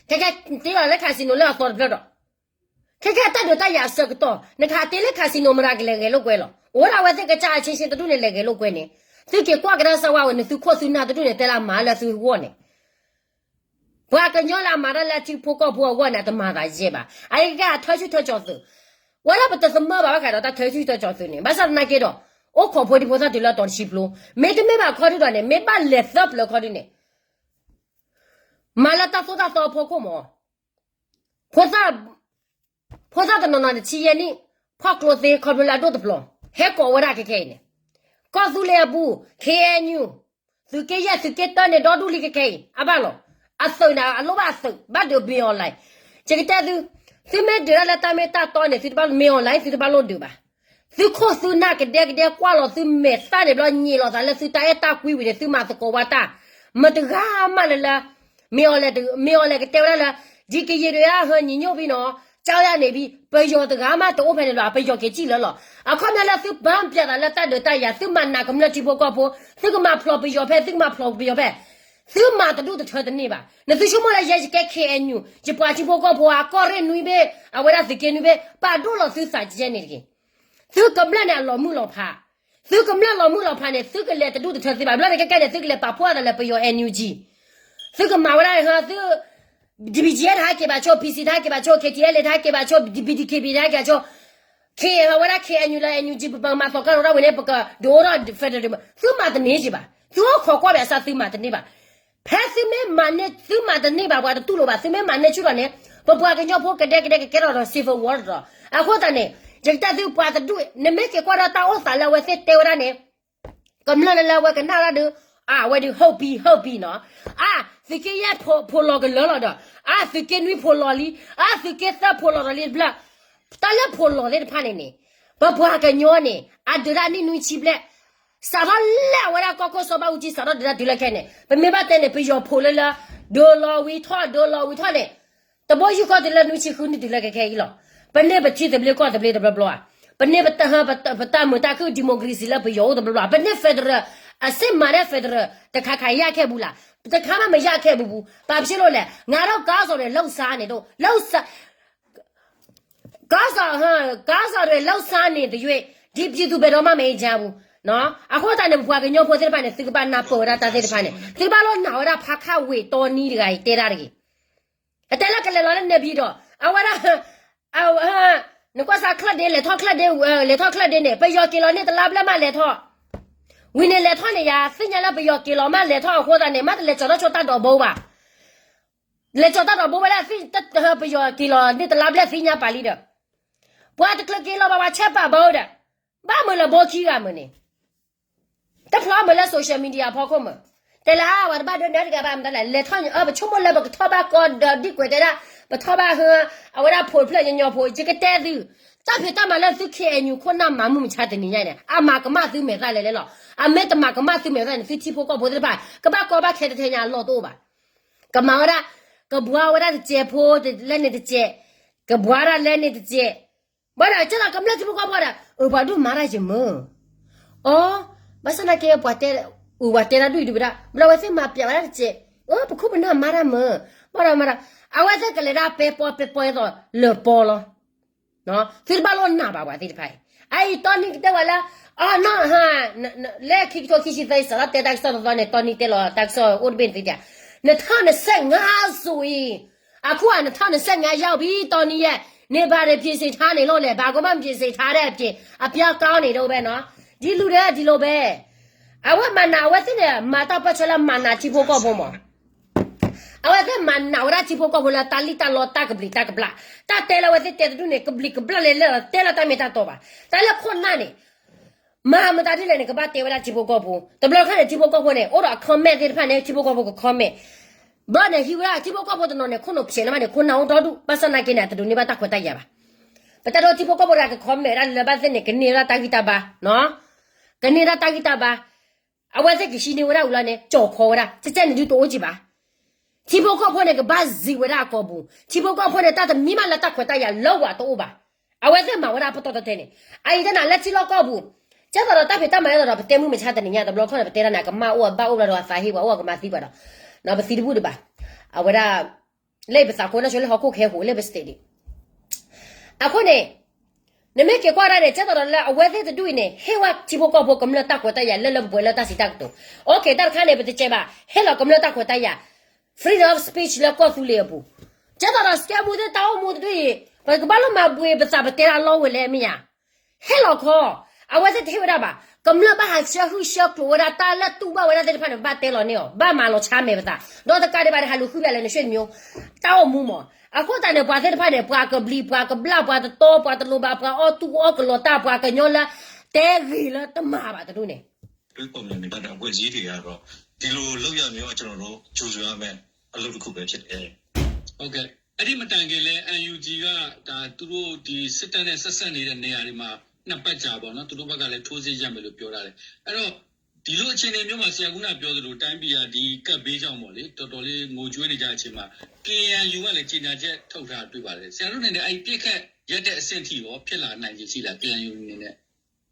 ခဲခဲတ့လီၤလၢ casino လၢအသီတဖျၢၣ်ဒီး ခဲခဲတၢ်ဒုးတၢ်ယၤအဆၢကတီၢ် နကဟးတ့လၢ casino မတၤကလဲၤဂဲၤလိာ်ကွဲလီၤ. အိၣ်ဒၣ်ဝဲသ့ၣ်ကစၢ်အချင်းချင်းတဒူၣ်န့ၣ် လဲၤဂဲၤလိာ်ကွဲန့ၣ် သုက့ၤကွၢ်ကဒါစၢ်ဝါဝဲန့ၣ် သုခိၣ်သုနၢ်တဒူၣ်န့ၣ် တဲလၢမၤလၢသုဂီၢ်န့ၣ် ပှၤကညီလၢအမၤတၢ်လၢထံဖိကီၢ်ဖိအဂီၢ်န့ၣ် အတမၤသးယဲၢ်ဘၣ်. အအံၤကဲအထၢဆူၣ်ထၢကၠီၤသုး ဝဲလၢပတသမၢဘၣ်ဘၣ်ဃးဒီးတၢ်ထၢဆူၣ်ထၢကၠီၤသုးန့ၣ် ဘၣ်ဆၣ်သနာ်က့ဒီး အိၣ်ခိးဖိဒံဖိသၣ်တုၤလၢအတီၤတဆံဖျိ မ့တမ့ၢ်ဘၣ်ခီဒုဒီးန့ၣ် မ့ၢ်ဘၣ်လဲၤသၢပျၢၤခီဒုန့ၣ် မၤလၢတၢ်သိၣ်တၢ်သီအဖီခိၣ်မး ဖိသၣ် ဖိသၣ်တနီၤနီၤတဆံယဲၢ်နံၣ် ဖီၣ်ကျိသ့ခီဖျိလၢအဒိၣ်တပျီၤ ဟဲကိးဝဲဒၣ်ခဲခဲအံၤန့ၣ် ကီၢ်သူလ့ၤအပူၤ K N U သုးက့ယဲၢ်သုးက့တၢန့ၣ် ဒီဒူၣ်လံခဲခဲအံၤ အဘၣ်လီၤ. အသုးန့ၣ် အလိၣ်ဘၣ်အသုး ဘၣ်ဒုးမ့ၢ် online ယကတဲသု သုမ့ၢ်ဒုးတၢ်လၢတၢ်မ့ၢ်တၢ်တီန့ၣ် သုတဘၣ်မ့ၢ် online သုတဘၣ်လိၣ်ဒုးဘၣ်. သုခိၣ်သုနၢ်ကဒဲကဒဲကွၢ်လီၤသုမဲာ်သၣ်န့ၣ်ဘျီ ညံးလီၤသးလၢသုတၢ်အဲၣ်တၢ်ကွံဝံၤန့ၣ် သုမၤသကိးဝဲတၢ် မတဂၤမးလၢလၢ မ့ၢ် online ကတဲဝဲဒၣ်လၢ ဒီကရင်တွေအား ညီညွတ်ပြီးနော် ကြောက်ရနေပြီ ပယီၤတဂၤမးတအိၣ်ဖဲန့ၣ်လီၤ ပယီၤက့ၤစံၣ်လၢလီၤ. အခီပညီလၢသုဘၣ်ပျဲသးလၢတၢ်ဒုးတၢ်ယၤ သုမၤနးကမျၢၢ်ထံဖိကီၢ်ဖိ သုကမၤဖျိးပယီၤဖဲ သုကမၤဖျိးပယီၤဖဲ သုမၤတဒူၣ်တထၢတန့ၢ်ဘၣ်. နသုဆိကမိၣ်လၢယဲယကဲ K N U ယပှၤထံဖိကီၢ်ဖိ အကီၢ်ရ့ၣ်နွံဘ့ၣ် အဝဲဒၣ်သုးက့နွံဘ့ၣ် ပာ်ဒိၣ်လီၤသုသးယဲန့ၣ်တဂ့ၤ. သုကမျၢၢ်န့ၣ်အလီၤမုၢ်လီၤဖး သုကမျၢၢ်လီၤမုၢ်လီၤဖးန့ၣ် သုကလဲၤတဒူၣ်တထၢသ့ဘၣ်. ဘျီန့ၣ်ကဲကဲန့ၣ် သုကလဲၤပာ်ဖှိၣ်သးလၢပယီၤ N U G သုကမၤဝဲဒၣ် သု D B G တဟဲက့ၤဘၣ်ဆိ P C တဟဲက့ၤဘၣ်ဆိ K T L တဟဲက့ၤဘၣ်ဆိ B D K B တဟဲက့ၤဘၣ်ဆိ K ဝဲဒၣ် K N U လၢ N U G ပကမၤသီကါလီၤဒၣ်ဝဲန့ၣ် ပကဒုးအိၣ်ထီၣ် federal သုမၤတန့ၢ်က့ၤဘၣ်. သုအိၣ်ခိးကွၢ်ဘၣ်ဆၣ်သုမၤတန့ၢ်ဘၣ်. ဖဲသုမ့ၢ်မၤန့ၢ် သုမၤတန့ၢ်ဘၣ် ပှၤတတူၢ်လိာ်ဘၣ် သုမ့ၢ်မၤန့ၢ်ဆူၣ်ထီၣ်န့ၣ် ပပှၤကညီဖိကဒဲကဒဲကကဲထီၣ်ဒီး civil war တဒီး အဃိသတးန့ၣ် ယကတဲသုပှၤတဒူၣ် နမ့ၢ်က့ၤကွၢ်ဒီးတၢ်အိၣ်သးလၢအဝဲသ့ၣ်တဲဝဲဒၣ်န့ၣ် ကမျၢၢ်လၢလၢအဝဲကနၣ်ဒၣ်ဒုး အဝဲဒုး ဟုတ်ပြီ ဟုတ်ပြီ နီၤ အါ သုးက့ယဲၢ်ဖိလီၤကလၢာ်လီၤဒီး အါ သုးက့နွံဖိလီၤလံ အါ သုးက့သၢဖိလီၤဒီးလံတဘျီ တၢ်လၢဖိလီၤသ့ၣ်တဖၣ်န့ၣ်န့ၣ် ပပှၤကညီန့ၣ် အဒုးတၢ်နံၣ်နွံဆံဘျဲၣ် စးထီၣ်လၢအဝဲဒၣ်ကီၢ်ခိၣ်စီၤဘၣ်အူကၠံ စးထီၣ်ဒုးတၢ်တုၤလၢခဲအံၤန့ၣ် ပမ့ၢ်ဘၣ်တဲန့ၣ် ပယီၤဖိလၢလၢ ဒုးလီၤဝံၤထီၣ် ဒုးလီၤဝံၤထီၣ်န့ၣ် တဘိယူၢ်ဃီတုၤလၢနွံဆံဃုနံၣ်တုၤလၢခဲခဲအံၤလီၤ. ပန့ၢ်ပထံသဘျ့ကီၢ်သဘျ့တဘျီဘျီဧါ. ပန့ၢ်ပတၢ်မုာ်တၢ်ခုၣ် democracy လၢပယီၤအိၣ်တဘျီဘျီဧါ. ပန့ၢ် federal အစစ်မှန်တဲ့ federal တခါခါရခဲ့ဘူးလား. တခါမှမရခဲ့ဘူးဘူး. ဘာဖြစ်လို့လဲ. ငါတို့ခေါင်းဆောင်တွေလှုပ်ရှားနေလို့ လှုပ်ရှား ခေါင်းဆောင် ခေါင်းဆောင်တွေလှုပ်ရှားနေသရွေ့ ဒီပြည်သူဘယ်တော့မှမအေးချမ်းဘူးနော်. အဃိသတးန့ၣ် ပပှၤကညီဖိသ့ၣ်တဖၣ်န့ၣ် သုကဘၣ်နၢ်ပၢၢ်ဝဲဒၣ်တၢ်သ့ၣ်တဖၣ်န့ၣ် သုကဘၣ်လိၣ်နာ်ဝဲဒၣ် ဖးခၣ်ဝ့ၢ်တီနံတဂၤအံၤ တဲဒၣ်တဂ့ၤ. အတဲလၢကလဲၤလီၤလၢနဲၣ်ပျံၤဒီး အဝဲဒၣ် နကွၢ်စၢ်ချၢၣ်ဒ့ လဲၤထီၣ်ချၢၣ်ဒ့ လဲၤထီၣ်ချၢၣ်ဒ့န့ၣ် ပယီၤက့ၤလီၤန့ၢ်တလါဘျဲၣ်မးလဲၤထီၣ် ဝံၤန့ၣ်လဲၤထီၣ်န့ၣ် ယၤသ့ၣ်ညါလၢပယီၤက့ၤလီၤမး လဲၤထီၣ်အဃိသတးန့ၣ် မ့ၢ်တလဲၤကၠီၤထီၣ်ဆိတၢ်ဒိးဘိဘၣ်. လဲၤကၠီၤတၢ်ဒိးဘိဝဲဒၣ်သ့ၣ် ပယီၤက့ၤလီၤန့ၣ် တလါဘျဲၣ်သ့ၣ်ညါပာ်လံဒီး ပှၤတချုးက့ၤလီၤဘၣ် ပှၤဆဲးပာ်ဘၣ်ဒီး ဘၣ်မုာ်လၢဘိခံဂၤမုာ်န့ၣ် တဖျီမုာ်လၢ social media ဖီခိၣ်မုာ်, တဲလၢအါ ပှၤတဘၣ်ဒိးနၢၤတဂၤဘၣ်မတၤလဲၣ်, လဲၤထီၣ်န့ၣ် အၢ ပဆိကမိၣ်လၢပကထီၣ်ဘၣ်ကီဒီးဒ်ကွဲးတဲဒၣ်, ပထီၣ်ဘၣ်ဟၢ အဝဲဒၣ်ဖိတဖျၢၣ်ညီညီဖိ, ယကတဲသု, တၢ်ဖံးတၢ်မၤလၢသု K N U ခိၣ်နၢ်မၤမုာ်မဆါတနံၤညါန့ၣ် အမၤကမၣ်သုမဲာ်သၣ်လဲၣ်လဲၣ်လီၤ. အမ့ၢ်တမၤကမၣ်သုမဲာ်သၣ်န့ၣ် သုထံဖိကီၢ်ဖိသ့ၣ်တဖၣ် ကဘၣ်ကီဘၣ်ခဲတထဲညါအလီၢ်တအိၣ်ဘၣ်. ကမၤဝဲဒၣ်, ကဘှါဝဲဒၣ်တစဲးဖိလၢန့ၣ်တစဲး, ကဘှါဒၣ်လၢန့ၣ်တစဲး, ဘၣ်ဒီးကဲသိးကမျၢၢ်ထံဖိကီၢ်ဖိဒီး အၢ ပှၤဒိၣ်မၤတၢ်ယမုာ်, အီ, ဘၣ်ဆၣ်သနာ်က့ ပှၤတဲ, အၢ ပှၤတဲတၢ်ဒုၣ်အံၤဒုၣ်ဝဲဒၣ် ဘျီဝဲသ့ၣ်မၤပျးဝဲဒၣ်တစဲး, အၢ ပခိၣ်ပနၢ်မၤတၢ်မုာ်, ဘၣ်ဒီးမၤဒီး, အဝဲသ့ၣ်ကလဲၤဒၣ်ပဲပီပဲပီအသိးလၢပီလီၤ. သုတဘၣ်လိၣ်နာ်ဘၣ်ပှၤသ့ၣ်တဖၣ်အံၤ, အအံၤတီနံကတဲဝဲလၢ, အနီၢ်ဟါ, လၢခံကထိခံဆံသၢအံၤ စးထီၣ်တဲတၢ်ကစီၣ်တသီန့ၣ် တီနံတဲလီၤတၢ်ကစီၣ်အိၣ်တဘ့ၣ်န့ၣ်သ့ၣ်တၢ်, နထီၣ်နစဲးငါစိၤအံၤ, အခုအနထီၣ်နစဲးငါယဝ်ၣ်ဘံတီနံယဲၢ်, နေပါရဖြေစေထားနေလို့လဲ ဘာကမှမဖြေစေထားတဲ့အပြင် အပြောင်းကောင်းနေတော့ပဲနော်, ဒ်လူၢ်ဒဲဒ်လိာ်ဘဲ, အဝဲမၤနးအဝဲသ့ၣ်န့ၣ် မၤတၢ်ပၢၢ်ဆၢလၢမၤနးထံဖိကီၢ်ဖိမး အဝဲသ့ၣ်မၤနးဝဲဒၣ်ထံဖိကီၢ်ဖိလၢတၢ်လံၣ်တၢ်လီတၢ်ကဘျံးတၢ်ကဘျၣ်, တၢ်တဲလၢအဝဲသ့ၣ်တဲတဒူၣ်န့ၣ် ကဘျံးကဘျၣ်လဲၣ်လဲၣ်လီၤ တဲလၢတၢ်မ့ၢ်တၢ်တီဘၣ်, တၢ်လၢခိၣ်နၢ်န့ၣ်, မၤမတၤဒ်လဲၣ်န့ၣ် ကဘၣ်တဲဝဲဒၣ်ထံဖိကီၢ်ဖိ, တဘျီခါန့ၣ် ထံဖိကီၢ်ဖိန့ၣ် အိၣ်ဒီးအ comment သ့ၣ်တဖၣ်န့ၣ် ထံဖိကီၢ်ဖိက comment, ဘျီန့ၣ် ဟံးဝဲဒၣ်ထံဖိကီၢ်ဖိတနီၤန့ၣ် ခိၣ်နူာ်ဖျဲးလၢမးန့ၣ် ခိၣ်နၢ်အိၣ်ဒီဒူၣ် ဘၣ်ဆၣ်သနာ်က့န့ၣ် အတဒိးန့ၢ်ဘၣ်တၢ်ခွဲးတၢ်ယာ်ဘၣ်, ပတၢ်ဒိးထံဖိကီၢ်ဖိတဂၤက comment ဝဲဒၣ်လၢဘၣ်သ့ၣ်န့ၣ် ကန့ၢ်ဝဲဒၣ်တၢ်ဂံၢ်တၢ်ဘါ, ကန့ၢ်ဒၣ်တၢ်ဂံၢ်တၢ်ဘါ အဝဲသ့ၣ်ကဟံးန့ၢ်ဝဲဒၣ်ဝံၤလီၤန့ၣ် ကၠီၤခီဝဲဒၣ် ကဲကဲန့ၣ်ဒုးတအိၣ်ကံဘၣ်, ထံဖိကီၢ်ဖိန့ၣ် ကဘၣ်စံးဝဲဒၣ်အကိာ်ပူၤ, ထံဖိကီၢ်ဖိန့ၣ် တၢ်တမံၤမးလၢတၢ်ခွဲးတၢ်ယာ်လၢဝဲတအိၣ်ဘၣ်, အဝဲသ့ၣ်မၤဝဲဒၣ်ပတီၢ်တတဲန့ၣ်, အအံၤတနၤလၢထံလီၢ်ကီၢ်ပူၤ, ကဲသိးဒီးတၢ်ဖံးတၢ်မၤအသိးဒီး ပတဲမုၢ်မဆါတနံၤညါ တဘျီခီန့ၣ် ပတဲတၢ်န့ၣ် ကမၣ်အိၣ်အဘၣ်အိၣ်ဘျီဒီးအသးဟ့ဝဲအိၣ်အကမၤသံပှၤဒီး, ပသံတဘူၣ်ဒံးဘၣ်, အဝဲဒၣ်, လၢပသးကိးန့ၣ်ဆိလၢဟီၣ်ခိၣ်ခဲဟိးလၢပ state ဒံး အဃိန့ၣ်, နမ့ၢ်က့ၤကွၢ်ဒၣ်န့ၣ် ကဲသိးဒီးလၢအဝဲသ့ၣ်တဒူၣ်အံၤန့ၣ် ဟ့ၣ်ဝဲထံဖိကီၢ်ဖိကမျၢၢ်တၢ်ခွဲးတၢ်ယာ်လၢလၢပှဲၤပှဲၤလၢတၢ်စံးတၢ်ကတိၤ, အိၣ်ခ့ တၢ်တခါန့ၣ် ပတကဲဘၣ် ဟ့ၣ်လီၤကမျၢၢ်တၢ်ခွဲးတၢ်ယာ်, freedom of speech လၢကီၢ်သူလ့ၤအပူၤ, ကဲသိးဒီး စကဲမူသ့ၣ်တၢ်အိၣ်မူတဒူၣ်အံၤ ပကဘၣ်လီၤမၤဘှံးပသးပတဲတၢ်လီဝဲလဲၣ်မ့ၢ်ဧါ ဟဲလီၤခီ, အဝဲသ့ၣ်တဟ့ၣ်ဝဲဒၣ်ဘၣ်, ကမျၢၢ်ဘၣ်ဟးဆှၢဟုၣ်ဆှၢကျိၤဝဲဒၣ်တၢ်လၢတူၢ်ဘၣ်ဝဲဒၣ်သ့ၣ်တဖၣ်န့ၣ် ဘၣ်တဲလီၤန့ၢ်အီၤ ဘၣ်မၤလီၤဆါမဲာ်ပသး, ဒီးတကးဒံးဘၣ်န့ၣ် ဟးလူၤဃုဘၣ်လဲၣ် နရွှေမျိုး, တၢ်အိၣ်မူမး, အဃိသတးန့ၣ် ပှၤသ့ၣ်တဖၣ်န့ၣ် ပှၤကဘျံး ပှၤကဘျၣ် ပှၤတတီ ပှၤတလိၤဘၣ် ပှၤအီၣ်တူၢ်အီၣ်ကလီၤတၢ် ပှၤကညီလၢ တဲဂ့ၤလၢတမၤဘၣ်တဒူၣ်န့ၣ် အဖွဲ့အစည်းတွေကတော့ ဒီလိုလုပ်ရပ်မျိုးက ကျွန်တော်တို့ ကြိုဆိုရမယ့် အလုပ်တစ်ခုပဲဖြစ်တယ်။ ဟုတ်ကဲ့, အဲ့ဒီမတိုင်ခင်လဲ N U G က ဒါသူတို့ဒီစစ်တပ်နဲ့ဆက်စပ်နေတဲ့နေရာတွေမှာနှစ်ပတ်ကြာပေါ့နော်, သူတို့ဘက်ကလည်းထိုးစစ်ရပ်မယ်လို့ပြောထားတယ်. အဲ့တော့ ဒီလိုအခြေအနေမျိုးမှာ ဆရာခုနပြောသလို တိုင်းပြည်ကဒီကပ်ဘေးကြောင့်ပေါ့လေ, တော်တော်လေးငိုကြွေးနေကြတဲ့အချိန်မှာ K N U ကလည်းကြေညာချက်ထုတ်ထားတာတွေ့ပါတယ်. ဆရာတို့အနေနဲ့အဲ့ဒီပစ်ခတ်ရပ်တဲ့အဆင့်ထိရောဖြစ်လာနိုင်ခြေရှိလား, K N U အနေနဲ့.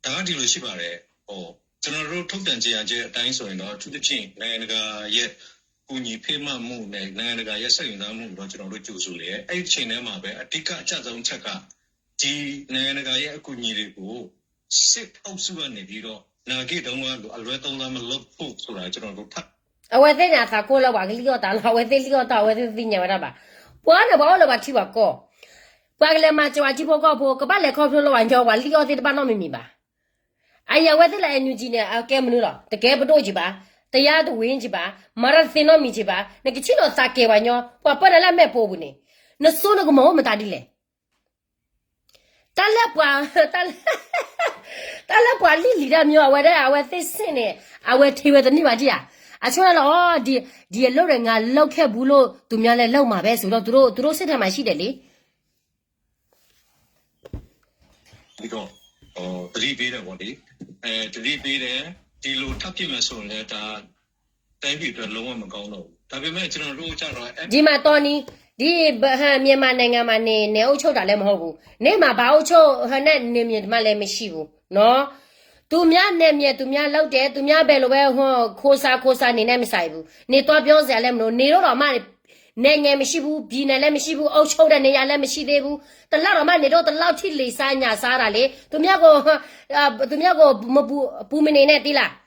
ဒါကဒီလိုရှိပါတယ်. ဟို, ကျွန်တော်တို့ထုတ်ပြန်ကြေညာချက်အတိုင်းဆိုရင်တော့ အထူးသဖြင့်နိုင်ငံတကာရဲ့ကူညီဖေးမမှုနဲ့နိုင်ငံတကာရဲ့စိတ်ဝင်စားမှုကိုတော့ကျွန်တော်တို့ကြိုဆိုတယ်. အဲ့ဒီအချိန်ထဲမှာပဲအဓိကအကျဆုံးချက်က ဒီနိုင်ငံတကာရဲ့အကူအညီတွေကိုစစ်အုပ်စုကနေပြီးတော့နာဂစ်တုန်းကလိုအလွဲသုံးစားမလုပ်ဖို့ဆိုတာကျွန်တော်တို့ထပ် အဝဲသ့ၣ်န့ၣ်အသးကိၢ်လၢပှၤကလံၣ်အီၣ်တၢ်လီၤ, အဝဲသ့ၣ်လံၣ်အီၣ်တၢ် အဝဲသ့ၣ်တသ့ၣ်ညါဝဲဒၣ်ဘၣ်. ပှၤန့ၣ်ပှၤအိၣ်လၢပှၤထံပှၤကီၢ်, ပှၤကလဲၤမၤစၢၤပှၤထံဖိကီၢ်ဖိ ကဘၣ်လဲၤခီဖျိလၢပှၤညီ ပှၤလံၣ်အီၣ်သ့ၣ်တဘၣ်နီတမံၤမံၤဘၣ်. အအံၤအဝဲသ့ၣ်လၢ N U G န့ၣ် အကဲမနုၤလီၤ, တကဲပဒိၣ်ကံဘၣ်, တယါတဝ့ကံဘၣ်, မၤတၢ်တသ့နီတမံၤကံဘၣ်, နကထံၣ်လိာ်သးကဲၤပှၤညီ ပှၤပၢနၤလၢအမဲာ်ပိာ်ပူၤန့ၣ်, နစိနကမီၤအိၣ်မတၤဒ်လဲၣ်. တၢ်လၢပှၤ, တၢ်လၢပှၤလံၣ်လံၤတၢ်မညီ အဝဲဒၣ် အဝဲသ့ၣ်စ့ၢ်န့ၣ် အဝဲထံၣ်ဝဲတန့ၢ်ဘၣ်ဒံးဧါ. အဆိကတၢၢ်လၢအီၤ, ဒီအလုပ်တွေငါလုပ်ခဲ့ဘူးလို့ သူများလည်းလုပ်မှာပဲဆိုတော့ သူတို့, သူတို့စိတ်ထဲမှာရှိတယ်လေ. ပြီးတော့, သတိပေးတယ်ပေါ့လေ, အဲ, သတိပေးတယ်, ဒီလိုထပ်ဖြစ်မယ်ဆိုရင်လည်းဒါတိုင်းပြည်အတွက်လုံးဝမကောင်းတော့ဘူး. ဒါပေမဲ့ကျွန်တော်တို့ကျတော့ ဒီမှာတီနံ, ဒီ, ဟဲ, မြန်မာနိုင်ငံမှာနေ, နေအုပ်ချုပ်တာလည်းမဟုတ်ဘူး, နေမှာဘာအုပ်ချုပ်ဟဲနဲ့နေမြေမှာလည်းမရှိဘူးနော်. သူများနယ်မြေသူများလုပ်တယ်, သူများဘယ်လိုပဲဟို, ခိုးစားခိုးစားနေနဲ့မဆိုင်ဘူး, နေသွားပြောစရာလည်းမလို, နေတော့တော့မှ နိုင်ငံမရှိဘူး, ပြည်နယ်လည်းမရှိဘူး, အုပ်ချုပ်တဲ့နေရာလည်းမရှိသေးဘူး, တစ်လတော့မှနေတော့ တစ်လောက်ထိလေဆါညၣ်ဆါတာလေ, သူများကို, သူများကိုမပူ, ပူမနေနဲ့သီးလား.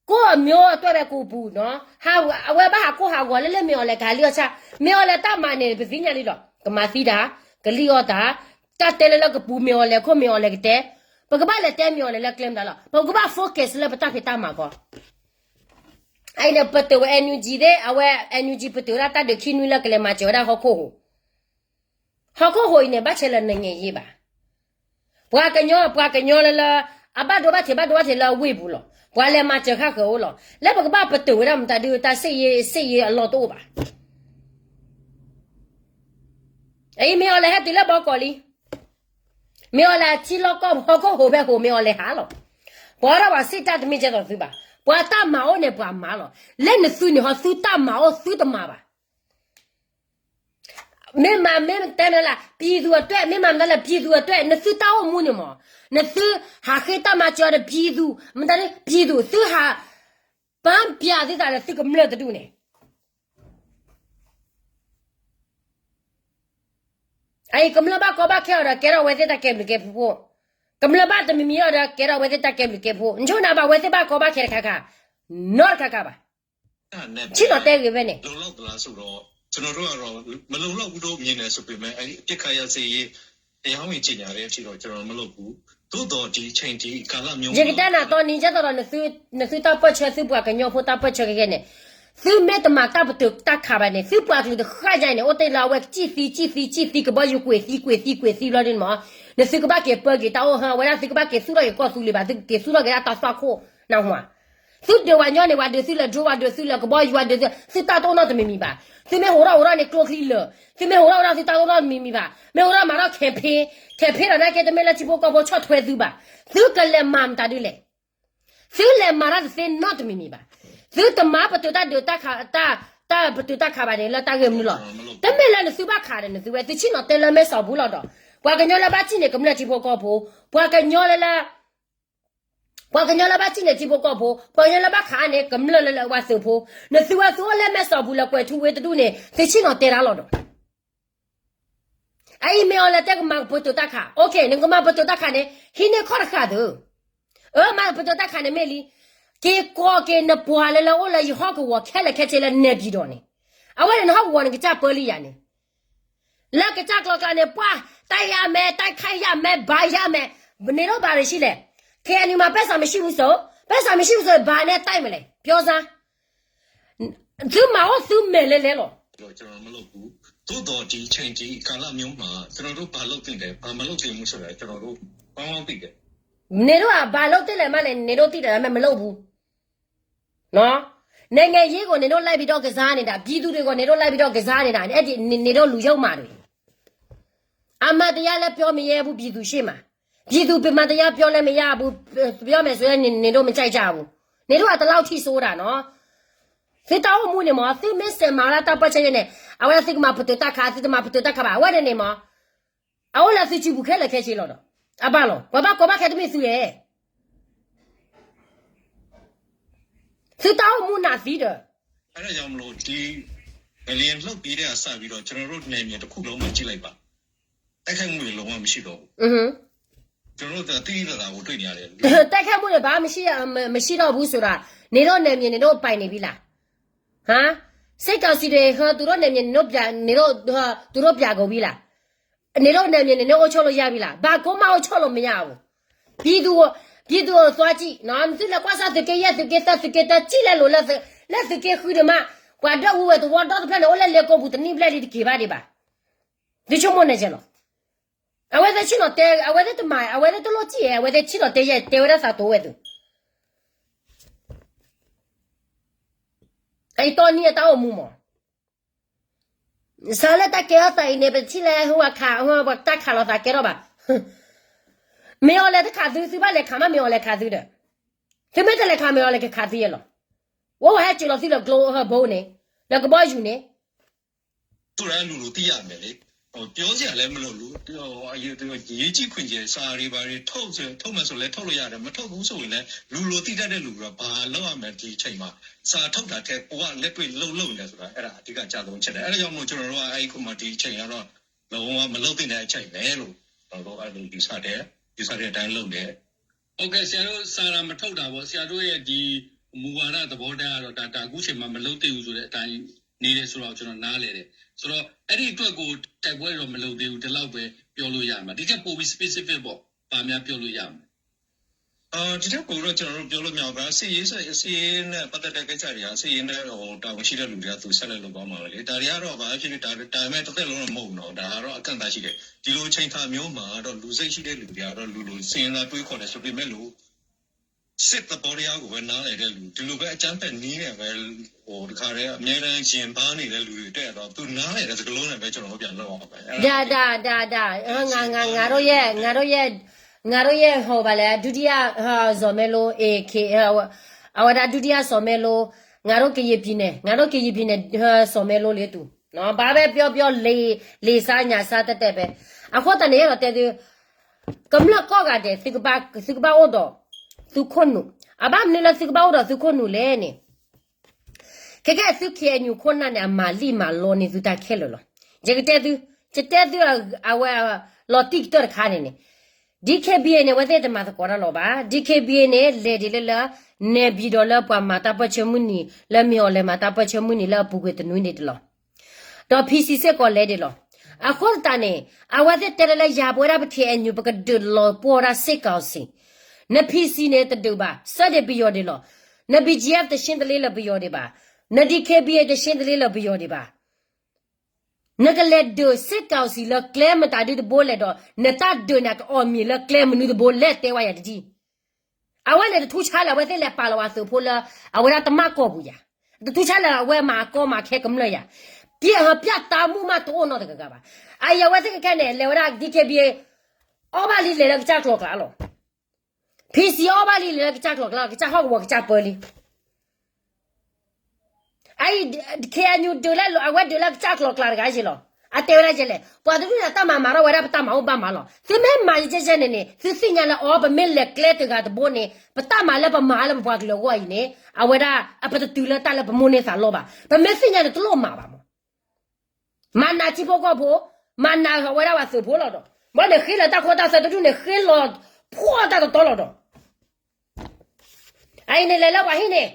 ကိုယ့်အမျိုးအတွက်ပဲကိုယ်ပူနော်, ဟး, အဝဲဘၣ်ဟးကိၢ်ဟးဂီၤလၢလၢမ့ၢ်အီၤလဲၣ် ကဟးလံၣ်အီၣ်ဆၣ်, မ့ၢ်အီၤလဲၣ်တၢ်မၤန့ၣ် ပသ့ၣ်ညါလံဒီး ကမၤသံတၢ်, ကလံၣ်အီၣ်တၢ်, တၢ်တဲလၢလၢကပူၤမ့ၢ်အီၤလဲၣ် ခိၣ်မ့ၢ်အီၤလဲၣ်ကတဲ, ပကဘၣ်လဲၤတဲမ့ၢ်အီၤလဲၤလၢကျဲမတၤလီၤ. ပကဘၣ် focus လၢပတၢ်ဖံးတၢ်မၤကီး. အအံၤန့ၣ် ပတုာ်ဝဲ NUG သ့ၣ် အဝဲ NUG ပတုာ်ဝဲဒၣ်တၢ်ဒုးခံနွံလၢကလဲၤမၤစၢၤဝဲဒၣ် ဟီၣ်ခိၣ်ဟိး. ဟီၣ်ခိၣ်ဟိးအံၤန့ၣ် ဘၣ်ဆဲးလၢနငဲၤယ့ဘၣ်. ပှၤကညီ ပှၤကညီလၢလၢ အဘၣ်ဒိဘၣ်ထံး ဘၣ်ဒိဘၣ်ထံးလၢအဝ့ၢ်ပူၤလီၤ. ပှၤလဲၤမၤစၢၤဃၣ်ဃၢၤအိၣ်လီၤ. လၢပကဘၣ်ပတုာ်ဝဲဒၣ်မတၤဒုး တၢ်စ့ၣ်ယ့ စ့ၣ်ယ့အလီၢ်တအိၣ်ဘၣ်. အအံၤမ့ၢ်အီၤလဲၤဟဲတုၤလၢဘီကီးလံ. မ့ၢ်အီၤလဲၤထံလီၢ်ကီၢ်ဟီၣ်ခိၣ်ဟိးဖဲဟိးမ့ၢ်အီၤလဲၤဟးလီၤ. ပှၤထီၣ်ပှၤစ့ၣ်တၢ်တမ့ၢ်ကဲသိးသုဘၣ်. ပှၤတၢ်မၤအိၣ်န့ၣ်ပှၤမၤလီၤ. လၢနသုန့ၣ်ဟီသုတၢ်မၤအိၣ်သုတမၤဘၣ်. မ့ၢ်မၤမ့ၢ်တဲနၤလၢ ပြည်သူ့အတွက် မ့ၢ်မၤမတၤလၢ ပြည်သူ့အတွက် နသုတၢ်အိၣ်မူန့ၣ်မး နသုဟးဃ့တၢ်မၤစၢၤဒီး ပြည်သူ့ မတၤဒ် ပြည်သူ့ သုဟး ပန်းပြသ့သးဒီးသုကမျၢၢ်တဒူၣ်န့ၣ် အအံၤကမျၢၢ်ဘၣ်ကီဘၣ်ခဲအီၤဒီး ကဲထီၣ်ဝဲသ့ၣ်တၢ်ကဲဘျုးကဲဖှိၣ်, ကမျၢၢ်ဘၣ်တမံၤမံၤအီၤဒီး ကဲထီၣ်ဝဲသ့ၣ်တၢ်ကဲဘျုးကဲဖှိၣ်, နဆိကမိၣ်နၤဘၣ်ဝဲသ့ၣ်ဘၣ်ကီဘၣ်ခဲတခါခါ, နီတခါခါဘၣ်. ဆ့ၣ်နီၤတဲဂ့ၤဖဲန့ၣ်, ယကတဲနၤတီနံၤ ကဲသိးဒီး နသုတၢ်ပၢၢ်ဆၢသုပှၤကညီဖိတၢ်ပၢၢ်ဆၢခဲခဲန့ၣ်, သုမ့ၢ်တမၤတၢ်ပတုာ်တၢ်ခးဘၣ်န့ၣ် သုပှၤကလုာ်တဃၣ်ညါအံၤန့ၣ် အိၣ်တ့ၢ်လၢအဝဲကစံၣ်သံ ကစံၣ်သံ ကစံၣ်သံ ကဘီယူၤကွံာ်သံ ကွံာ်သံ ကွံာ်သံဘျီဒ်န့ၣ်မး, နသုကဘၣ်က့ၤပၢက့ၤတၢ်အိၣ်ဟါ အဝဲဒၣ်သုကဘၣ်က့ၤသူၣ်ထီၣ်က့ၤကီၢ်သူလ့ၤဘၣ်, သုက့ၤသူၣ်ထီၣ်က့ၤဒၣ်တၢ်သွၣ်ခိၣ်နၢ်ဟူဧါ. သုဒုးဝဲညီန့ၣ် ဝဲဒုးသုလၢ drone ဝဲဒုးသုလၢကဘီယူၤ ဝဲဒုးသု, သုတၢ်တအိၣ်နီတမံၤမံၤဘၣ်. သုမ့ၢ်ဟိးထီၣ်ဟိးထီၣ်န့ၣ် ကျိချံလၢာ်, သုမ့ၢ်ဟိးထီၣ်ဟိးထီၣ်သုတၢ်တအိၣ်နီတမံၤမံၤဘၣ်. မ့ၢ်ဟိးထီၣ်မၤထီၣ် campaign, campaign ဒီးနာ်က့တမ့ၢ်လၢထံဖိကီၢ်ဖိဆီၣ်ထွဲသုဘၣ်. သုကလဲၤမၤမတၤဒ်လဲၣ်. သုလဲၤမၤတၢ်တသ့နီတမံၤမံၤဘၣ်. သုတမၤပတုာ်တၢ်ဒုးတၢ်ခး, တၢ်ပတုာ်တၢ်ခးဘၣ်န့ၣ် လၢတၢ်ဂ့ၢ်မနုၤလီၤ. တမ့ၢ်လၢနသုဘၣ်ခးဒီးနသုဝဲ သုဆ့ၣ်နီၤတဲလၢမဲၢ်စီၤဘူလီၤဒီး, ပှၤကညီလၢဘၣ်စံၣ်န့ၣ် ကမျၢၢ်ထံဖိကီၢ်ဖိ, ပှၤကညီလၢလၢ ပှၤကညီလၢဘၣ်စံၣ်န့ၣ်ထံဖိကီၢ်ဖိ, ပှၤကညီလၢဘၣ်ခးန့ၣ် ကမျၢၢ်လၢလၢဝဲသုးဖိ, နသုဝဲသုအိၣ်လၢမဲၢ်စီၤဘူလၢကွဲၤထူဝ့တဒူၣ်န့ၣ် သုဆ့ၣ်နီၤတဲတၢ်လီၤဒီး အအံၤမ့ၢ်အီၤလဲၤတဲကမၤပတုာ်တၢ်ခး, OK နကမၤပတုာ်တၢ်ခးန့ၣ် ဟံးန့ၢ်ခီၣ်တဃာ်သု, အၢ မၤပတုာ်တၢ်ခးန့ၣ်မ့ၢ်လံ, က့ၤကိးက့ၤနပှၤလၢလၢအိၣ်လၢယဟီၣ်ကဝီၤခဲလၢာ်ခဲဆ့လၢနဲပံၤဒီးန့ၣ်, အဝဲန့ၣ်နဟီၣ်ကဝီၤန့ၣ်ကစၢ်ပၢလံယၤန့ၣ် လၢကစၢ်ကျီကျါန့ၣ် ပှၤ တၢ်ယါမဲာ် တၢ်ခါယါမဲာ် ဘါယါမဲာ်, န့ၣ်ဒိၣ်ဘါရံၤဆံလဲၣ်, ခဲအံၤန့ၣ်မၤပဲၢ်စၢ်မံၣ်ၡံၣ်ပူၤစိး, ပဲၢ်စၢ်မံၣ်ၡံၣ်ပူၤစိး ဘါနဲတၢ်အံၤမ့ၢ်လဲၣ် ပျီစါ သုမၤအိၣ်သုမဲာ်လဲၤလဲၤလီၤ. သို့သော်ဒီအချိန်ဒီကာလမျိုးမှာ ကျွန်တော်တို့ဘာလုပ်သင့်လဲ ဘာမလုပ်သင့်ဘူးဆိုတာ ကျွန်တော်တို့ကောင်းကောင်းသိတယ်. န့ၣ်ဒိၣ်အဘၣ်လိၣ်တ့ၢ်လဲၣ်မးလဲၣ် န့ၣ်ဒိၣ်တံၢ်တၢ်မ့ၢ်မလိၣ်ဘူး, နဲငဲၤယ့ၢ်ဂီၤန့ၣ်ဒိၣ်လဲၣ်ဘံဒီးကစၢ်န့ၣ်ဒၣ် ဘံသူဒ့ၣ်ဂီၤန့ၣ်ဒိၣ်လဲၣ်ဘံဒီးကစၢ်န့ၣ်ဒၣ် န့ၣ်ဒိၣ်လူၤယဲၢ်မးတဂ့ၤ အမၤတယါလၢပျီမ့ၢ်ယဲၢ်ဘူး ဘံသူရှ့ၣ်မး, ဘံသူပမၤတယါပျီလၢမ့ၢ်ယါဘူး, ပျီမဲာ်ဆိန့ၣ်ဒိၣ်မ့ၢ်ကၠဲၣ်ကၠၢ်ဘူး, န့ၣ်ဒိၣ်အတလီၢ်ထံၣ်စိဒၣ်နီၤ, သုတၢ်အိၣ်မူန့ၣ်မး သုမ့ၢ်စဲးမၤလၢတၢ်ပၢၢ်ဆၢယဲၢ်န့ၣ် အဝဲဒၣ်သုကမၤပတုာ်တၢ်ခး သုတမၤပတုာ်တၢ်ခးဘၣ် အဝဲန့ၣ်န့ၣ်မး, အအိၣ်လၢသုစုပူၤခဲလၢာ်ခဲဆ့လီၤဒီး, အဘၣ်လီၤ ပှၤဘၣ်ကီဘၣ်ခဲတမ့ၢ်သုလဲၣ် သုတၢ်အိၣ်မူနးသံဒီး, အဲဒါကြောင့်မလို့ ဒီငလျင်လှုပ်ပြီးတဲ့စပြီးတော့ကျွန်တော်တို့နယ်မြေတစ်ခုလုံးမှာကြည့်လိုက်ပါ, တိုက်ခိုက်မှုတွေလုံးဝမရှိတော့ဘူး, ကျွန်တော်တို့သိသိသာသာကိုတွေ့နေရတယ်, တိုက်ခိုက်မှုတွေဘာမှမရှိမရှိတော့ဘူးဆိုတာ နေတော့နယ်မြေနေတော့ပိုင်နေပြီလား, ဟမ်, စစ်ကောင်စီတွေဟိုသူတို့နယ်မြေနေတော့ပြနေတော့သူတို့ပြကုန်ပြီလား နေတော့နယ်မြေနေတော့အုပ်ချုပ်လို့ရပြီလား ဘာကိုမှအုပ်ချုပ်လို့မရဘူး ပြည်သူကိုပြည်သူကိုသွားကြည့်နော် သုလဲၤကွၢ်စၢ်သုးက့ယဲၢ်သုးက့သၢသုးက့တၢ ကြည့်လဲၤလိာ်လၢသုးက့ဃုဒမး ပှၤဒၢဝူဝဲတဝီဒီတဖျၢၣ်န့ၣ် အိၣ်လၢလဲၤကိးပူၤတနံၣ်ဘျဲၣ်လံတက့ၤဘၣ်ဒံးဘၣ် သုဆိကမိၣ်န့ၣ်ကဲလီၤ အဝဲသ့ၣ်ဆ့ၣ်နီၤတဲ အဝဲသ့ၣ်တမၤ အဝဲသ့ၣ်တလိၣ်စံၣ်ဧဲ အဝဲသ့ၣ်ဆ့ၣ်နီၤတဲယဲၢ် တဲဝဲဒၣ်သးတိၤဝဲသုး အံၤတီနံၤအတၢ်အိၣ်မူမး စးလၢတၢ်ကဲထီၣ်သးအံၤန့ၣ် ပထံၣ်လၢဟိဝဲခး ဟိဝဲတၢ်ခးလီၤသးကဲထီၣ်ဘၣ် မ့ၢ်အီၤလဲၤတခးသု သုဘၣ်လဲၤခးမး မ့ၢ်အီၤလဲၤခးသုဒီး သုမ့ၢ်တလဲၤခး မ့ၢ်အီၤလဲၤကခးသုယဲၢ်လီၤ ဝဲဝဲဟဲစၢၤလီၤသုလၢကျိဟၢဘိန့ၣ် လၢကဘီယူၤန့ၣ် သူရလူလိုသိရတယ်လေ။ ပြောစရာလည်းမလိုဘူး။ အရေးကြီးခွင့်ကျယ်စာတွေဘာတွေထုတ်ဆိုထုတ်မယ်ဆိုလည်းထုတ်လို့ရတယ်မထုတ်ဘူးဆိုရင်လည်းလူလိုသိတတ်တဲ့လူကဘာလုပ်ရမလဲဒီအချိန်မှာစာထုတ်တာထက်ကိုကလက်တွေ့လုပ်လုပ်နေတယ်ဆိုတာအဲ့ဒါအဓိကအကျဆုံးချက်တယ်အဲ့ဒါကြောင့်မို့ကျွန်တော်တို့ကအဲ့ဒီခုမှဒီအချိန်ကတော့လုံးဝမလုပ်သင့်တဲ့အချိန်ပဲလို့ကျွန်တော်တို့အဲ့လိုယူဆတယ်ယူဆတဲ့အတိုင်းလုပ်တယ်ဟုတ်ကဲ့ဆရာတို့စာရမထုတ်တာပေါ့ဆရာတို့ရဲ့ဒီမူဝါဒသဘောတရားကတော့ဒါဒါအခုချိန်မှာမလုပ်သင့်ဘူးဆိုတဲ့အတိုင်းနေတယ်ဆိုတော့ကျွန်တော်နားလည်တယ်ဆိုတော့အဲ့ဒီအတွက်ကိုတိုက်ပွဲတော့မလုပ်သေးဘူးဒီလောက်ပဲပြောလို့ရမှာဒီထက်ပိုပြီး specific ပေါ့ဗာများပြောလို့ရမှာ ဒီထက်ပိုတော့ကျွန်တော်တို့ပြောလို့မရဘူးဗျာစစ်ရေးစစ်ရေးနဲ့ပတ်သက်တဲ့ကိစ္စတွေကစစ်ရေးနဲ့ဟိုတာဝန်ရှိတဲ့လူတွေကသူဆက်လက်လုပ်သွားမှာပဲလေဒါတွေကတော့ဘာဖြစ်ဖြစ်ဒါဒါပေမဲ့တစ်သက်လုံးတော့မဟုတ်ဘူးနော်ဒါကတော့အကန့်အသတ်ရှိတယ်ဒီလိုအချိန်ခါမျိုးမှာတော့လူစိတ်ရှိတဲ့လူတွေကတော့လူလိုစဉ်းစားတွေးခေါ်တယ်ဆိုပေမဲ့လို့စစ်သဘောတရားကိုပဲနားလည်တဲ့လူဒီလိုပဲအကြမ်းဖက်နည်းနဲ့ပဲဟိုတခါတည်းအမြဲတမ်းရင်ပါနေတဲ့လူတွေအတွက်တော့သူနားလည်တဲ့စကားလုံးနဲ့ပဲကျွန်တော်တို့ပြန်လုပ်အောင်ပဲအဲ့ဒါဒါဒါဒါဒါဒါငါငါငါတို့ရဲ့ငါတို့ရဲ့ငါတို့ရဲ့ဟိုပါလေဒုတိယဇော်မဲလို AK အဝဲဒါဒုတိယဇော်မဲလိုငါတို့ကရင်ပြည်နယ်ငါတို့ကရင်ပြည်နယ်ဇော်မဲလိုလေသူနော်ဘာပဲပြောပြောလေလေစားညာစားတက်တက်ပဲအခေါ်တနေရတော့တဲသူကမျၢၢ်ကီၢ်ဂၤဒဲးသုကဘၣ်အိၣ်ဒီးသုခိၣ်နူာ်အဘၣ်မနုၤလၢသုကဘၣ်အိၣ်ဒီးသုခိၣ်နူာ်လဲၣ်န့ၣ် ခဲကဲသု KNU ခိၣ်နၢ်န့ၣ် အမၤလံၣ်မၤလီန့ၢ်သုတၢ်ခဲလၢာ်လီၤ. ယကတဲသု, ယတဲသုအဝဲလီၤတံၢ်ကတၢၢ်တခါန့ၣ်န့ၣ်, DKBA န့ၣ် အဝဲသ့ၣ်တမၤသကိးတၢ်လီၤဘၣ်. DKBA န့ၣ် လဲၤဒ်လၢလၢ နဲၣ်ဘံၣ်ဒီးလၢပှၤမၤတၢ်ပၢၢ်ဆၢမုၢ်နံၤ လၢမ့ၢ်အီၤလဲၤမၤတၢ်ပၢၢ်ဆၢမုၢ်နံၤလၢအပူၤကွံာ်တနွံန့ၣ်တလီၤ. ဒီး PC စ့ၢ်ကီးလဲၤဒ်လီၤ. အဃိသတးန့ၣ် အဝဲသ့ၣ်တဲလၢလၢယၤပဝဲဒၣ်ပ KNU ပကဒုးလီၤပှီၢ်ဒၣ်စ့ၢ်ကီးစ့ၢ် န PC န့ၣ်တဒုးဘၣ်, စၢဒၣ်ပယီၤဒၣ်လီၤ. န BGF တရှင်းတလ့လၢပယီၤဒၣ်ဘၣ်, န DKBA တရှင်းတလ့လၢပယီၤဒၣ်ဘၣ်. နကလဲၤဒုးစ့ၢ်ကီးစ့ၢ်လၢကျဲမတၤဒုတဘိလဲၣ်ဒီး နတၢ်ဒုးန့ၣ်ကအီၣ်မ့ၢ်လၢကျဲမနုၤတဘိလဲၣ်တဲဝဲယၤတထံၣ်. အဝဲန့ၣ်တထူၣ်ဆါလၢအဝဲသ့ၣ်လဲၤပာ်လီၤဝဲသုးဖိလၢ အဝဲဒၣ်တမၢ်ကီၢ်ပူၤယၤ, တထူၣ်ဆါလၢအဝဲမၤကီမၤခဲကမျၢၢ်ယၤ, ပျဲၢ်ဟၢပျၢ်တၢ်မူမးတအိၣ်နီတဂၤဂၤဘၣ်. အအံၤအဝဲသ့ၣ်ခဲခဲန့ၣ် လဲၤဝဲဒၣ် DKBA အီၣ်ဘၣ်လံလဲၤလၢကစၢ်ကျီၤကျါလီၤ. PC အီၣ်ဘၣ်လံလဲၤလၢကစၢ်ကျီၤကျါ ကစၢ်ဟီၣ်ကဝီၤကစၢ်ပၢလံ အအံၤ KNU ဒုးလၢအဝဲဒုးလၢကစၢ်ကျီၤကျါတဂၤယ့ၢ်လီၤ. အတဲဝဲဒၣ်ယဲလဲၣ်, ပှၤတဒူၣ်န့ၣ်တၢ်မၤမၤထီၣ်ဝဲဒၣ်ပတၢ်မၤအိၣ်ဘၣ်မးလီၤ. သုမ့ၢ်မၤယဲယဲန့ၣ်န့ၣ် သုသ့ၣ်ညါလၢအီၤ ပမ့ၢ်လဲၤကျဲတဂၤတဘိန့ၣ် ပတၢ်မၤလၢပမၤလၢပပှၤကလုာ်အဂီၢ်အံၤန့ၣ် အဝဲဒၣ်အပတတုၤလၢတၢ်လၢပမိၢ်န့ၢ်သးလီဘၣ်. ပမ့ၢ်သ့ၣ်ညါန့ၣ်တလိၣ်မၤဘၣ်မး မၤနးထံဖိကီၢ်ဖိ, မၤနးဝဲဒၣ်ပှၤသုးဖိလီၤဒီး, ဘၣ်န့ၣ်ဃ့လီၤတၢ်ခိတၢ်သွဲတဒူၣ်န့ၣ် ဃ့လီၤဖှီၣ်တၢ်တတီလီၤဒီး, အအံၤန့ၣ်လဲၤလၢပှၤဟံၣ်န့ၣ်,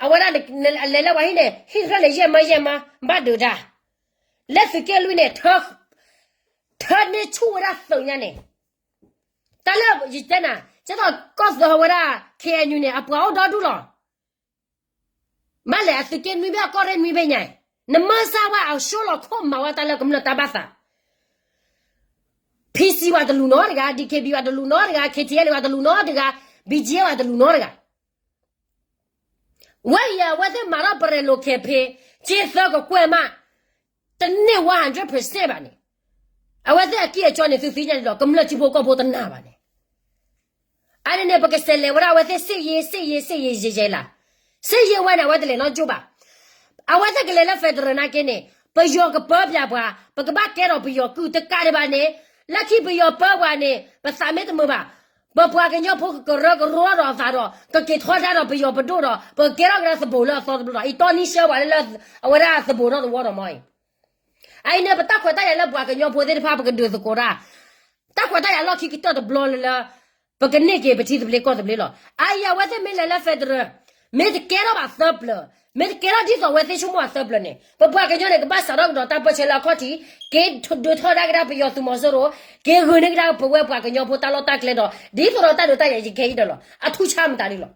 အဝဲဒၣ် လဲၤလၢပှၤဟံၣ်န့ၣ် ဟံၣ်တဖျၢၣ်န့ၣ် ယဲၢ်မၢယဲၢ်မၢ ဘၣ်ဒုးတၢ်, လၢသုးက့လွံၢ်န့ၣ် ထၢန့ၢ်ဆူၣ်ဝဲဒၣ်သုးညါန့ၣ်, တၢ်လၢယတဲနၤ ကဲသိးကီၢ်သၢဝဲဒၣ် KNU န့ၣ် အပှၤအိၣ်ဒီဒူၣ်လီၤ. ဘၣ်လဲၣ်အသုးက့နွံဘ့ၣ်အကီၢ်ရ့ၣ်နွံဘ့ၣ်ညါ, နမၢစၢ်ဝဲအဆှိလီၤခိၣ်မၤဝဲတၢ်လၢကမျၢၢ်တၢ်ဘၣ်သး, PC ပှၤတလူၤနီတဂၤ, DKB ပှၤတလူၤနီတဂၤ, KTLA ပှၤတလူၤနီတဂၤ, BGF ပှၤတလူၤနီတဂၤ, ဝဲအံၤအဝဲသ့ၣ်မၤထီၣ်ပရဲၤလိာ်ခဲဖဲ က့သၢကကွဲၢ်မး, တန့ၢ်ဝဲ hundred percent ဘၣ်န့ၣ်, အဝဲသ့ၣ်အကံၢ်အကီန့ၣ် သုသ့ၣ်ညါန့ၣ်ဒီး ကမျၢၢ်ထံဖိကီၢ်ဖိတနာ်ဘၣ်န့ၣ် အန့ၣ်န့ၣ် ပကစးလဲၤဝဲဒၣ်အဝဲသ့ၣ် စစ်ရေး စစ်ရေး စစ်ရေး ယဲယဲလၢ်, စစ်ရေးဝဲန့ၣ် အဝဲတလဲၤနီတကၠိဘၣ်. အဝဲသ့ၣ်ကလဲၤလၢ federal နာ်က့န့ၣ် ပယီၤကပၢပၠးပှၤ, ပကဘၣ်ကဲထီၣ်ပယီၤကုၢ်တကးဒံးဘၣ်န့ၣ်, လၢခံပယီၤပၢပှၤန့ၣ် ပသးမ့ၢ်တမုာ်ဘၣ်, ပပှၤကညီဖိကကရၢကရိထီၣ်အသးဒီး ကက့ၤထီဒါဒီးပယီၤပဒိၣ်ဒီး ပကကဲထီၣ်ကဒါသဘိးလၢအသီတဘျီဒီး အံၤတီနံၣ်ဆှၢပှၤလၢလၢ အဝဲဒၣ်သဘိးထီၣ်တဝီဒီးမ့ၢ်အံၤ အအံၤန့ၣ် ပတၢ်ခွဲးတၢ်ယာ်လၢပှၤကညီဖိသ့ၣ်တဖၣ် ပကဒုးသကိးတၢ်, တၢ်ခွဲးတၢ်ယာ်လီၢ်ခံကတၢၢ်တဘျီလၢလၢ ပကန့ၢ်က့ၤပထံသဘျ့ကီၢ်သဘျ့လီၤ. အအံၤအဝဲသ့ၣ်မ့ၢ်လဲၤလၢ federal မ့ၢ်တကဲထီၣ်ဘၣ်သၢပျၢၤ, မ့ၢ်တကဲထီၣ်ဒ်သိးအဝဲသ့ၣ်ဆိကမိၣ်အသၢပျၢၤန့ၣ် ပပှၤကညီန့ၣ် ကဘၣ်စးထီၣ်ကဒီးတၢ်ပၢၢ်ဆၢလၢအခီၣ်ထံး, က့ၤဒုးထီဒါကဒါပယီၤသုးမီၤစိရိၤ, က့ၤဂုာ်န့ၢ်ကဒါပဝဲပှၤကညီဖိတၢ်လီၢ်တၢ်ကျဲဒီး ဒ်သိးဒီးတၢ်ဒုးတၢ်ယၤယကဲအံၤဒီးလီၤ. အထူၣ်ဆါမတၤဒ်လီၤ.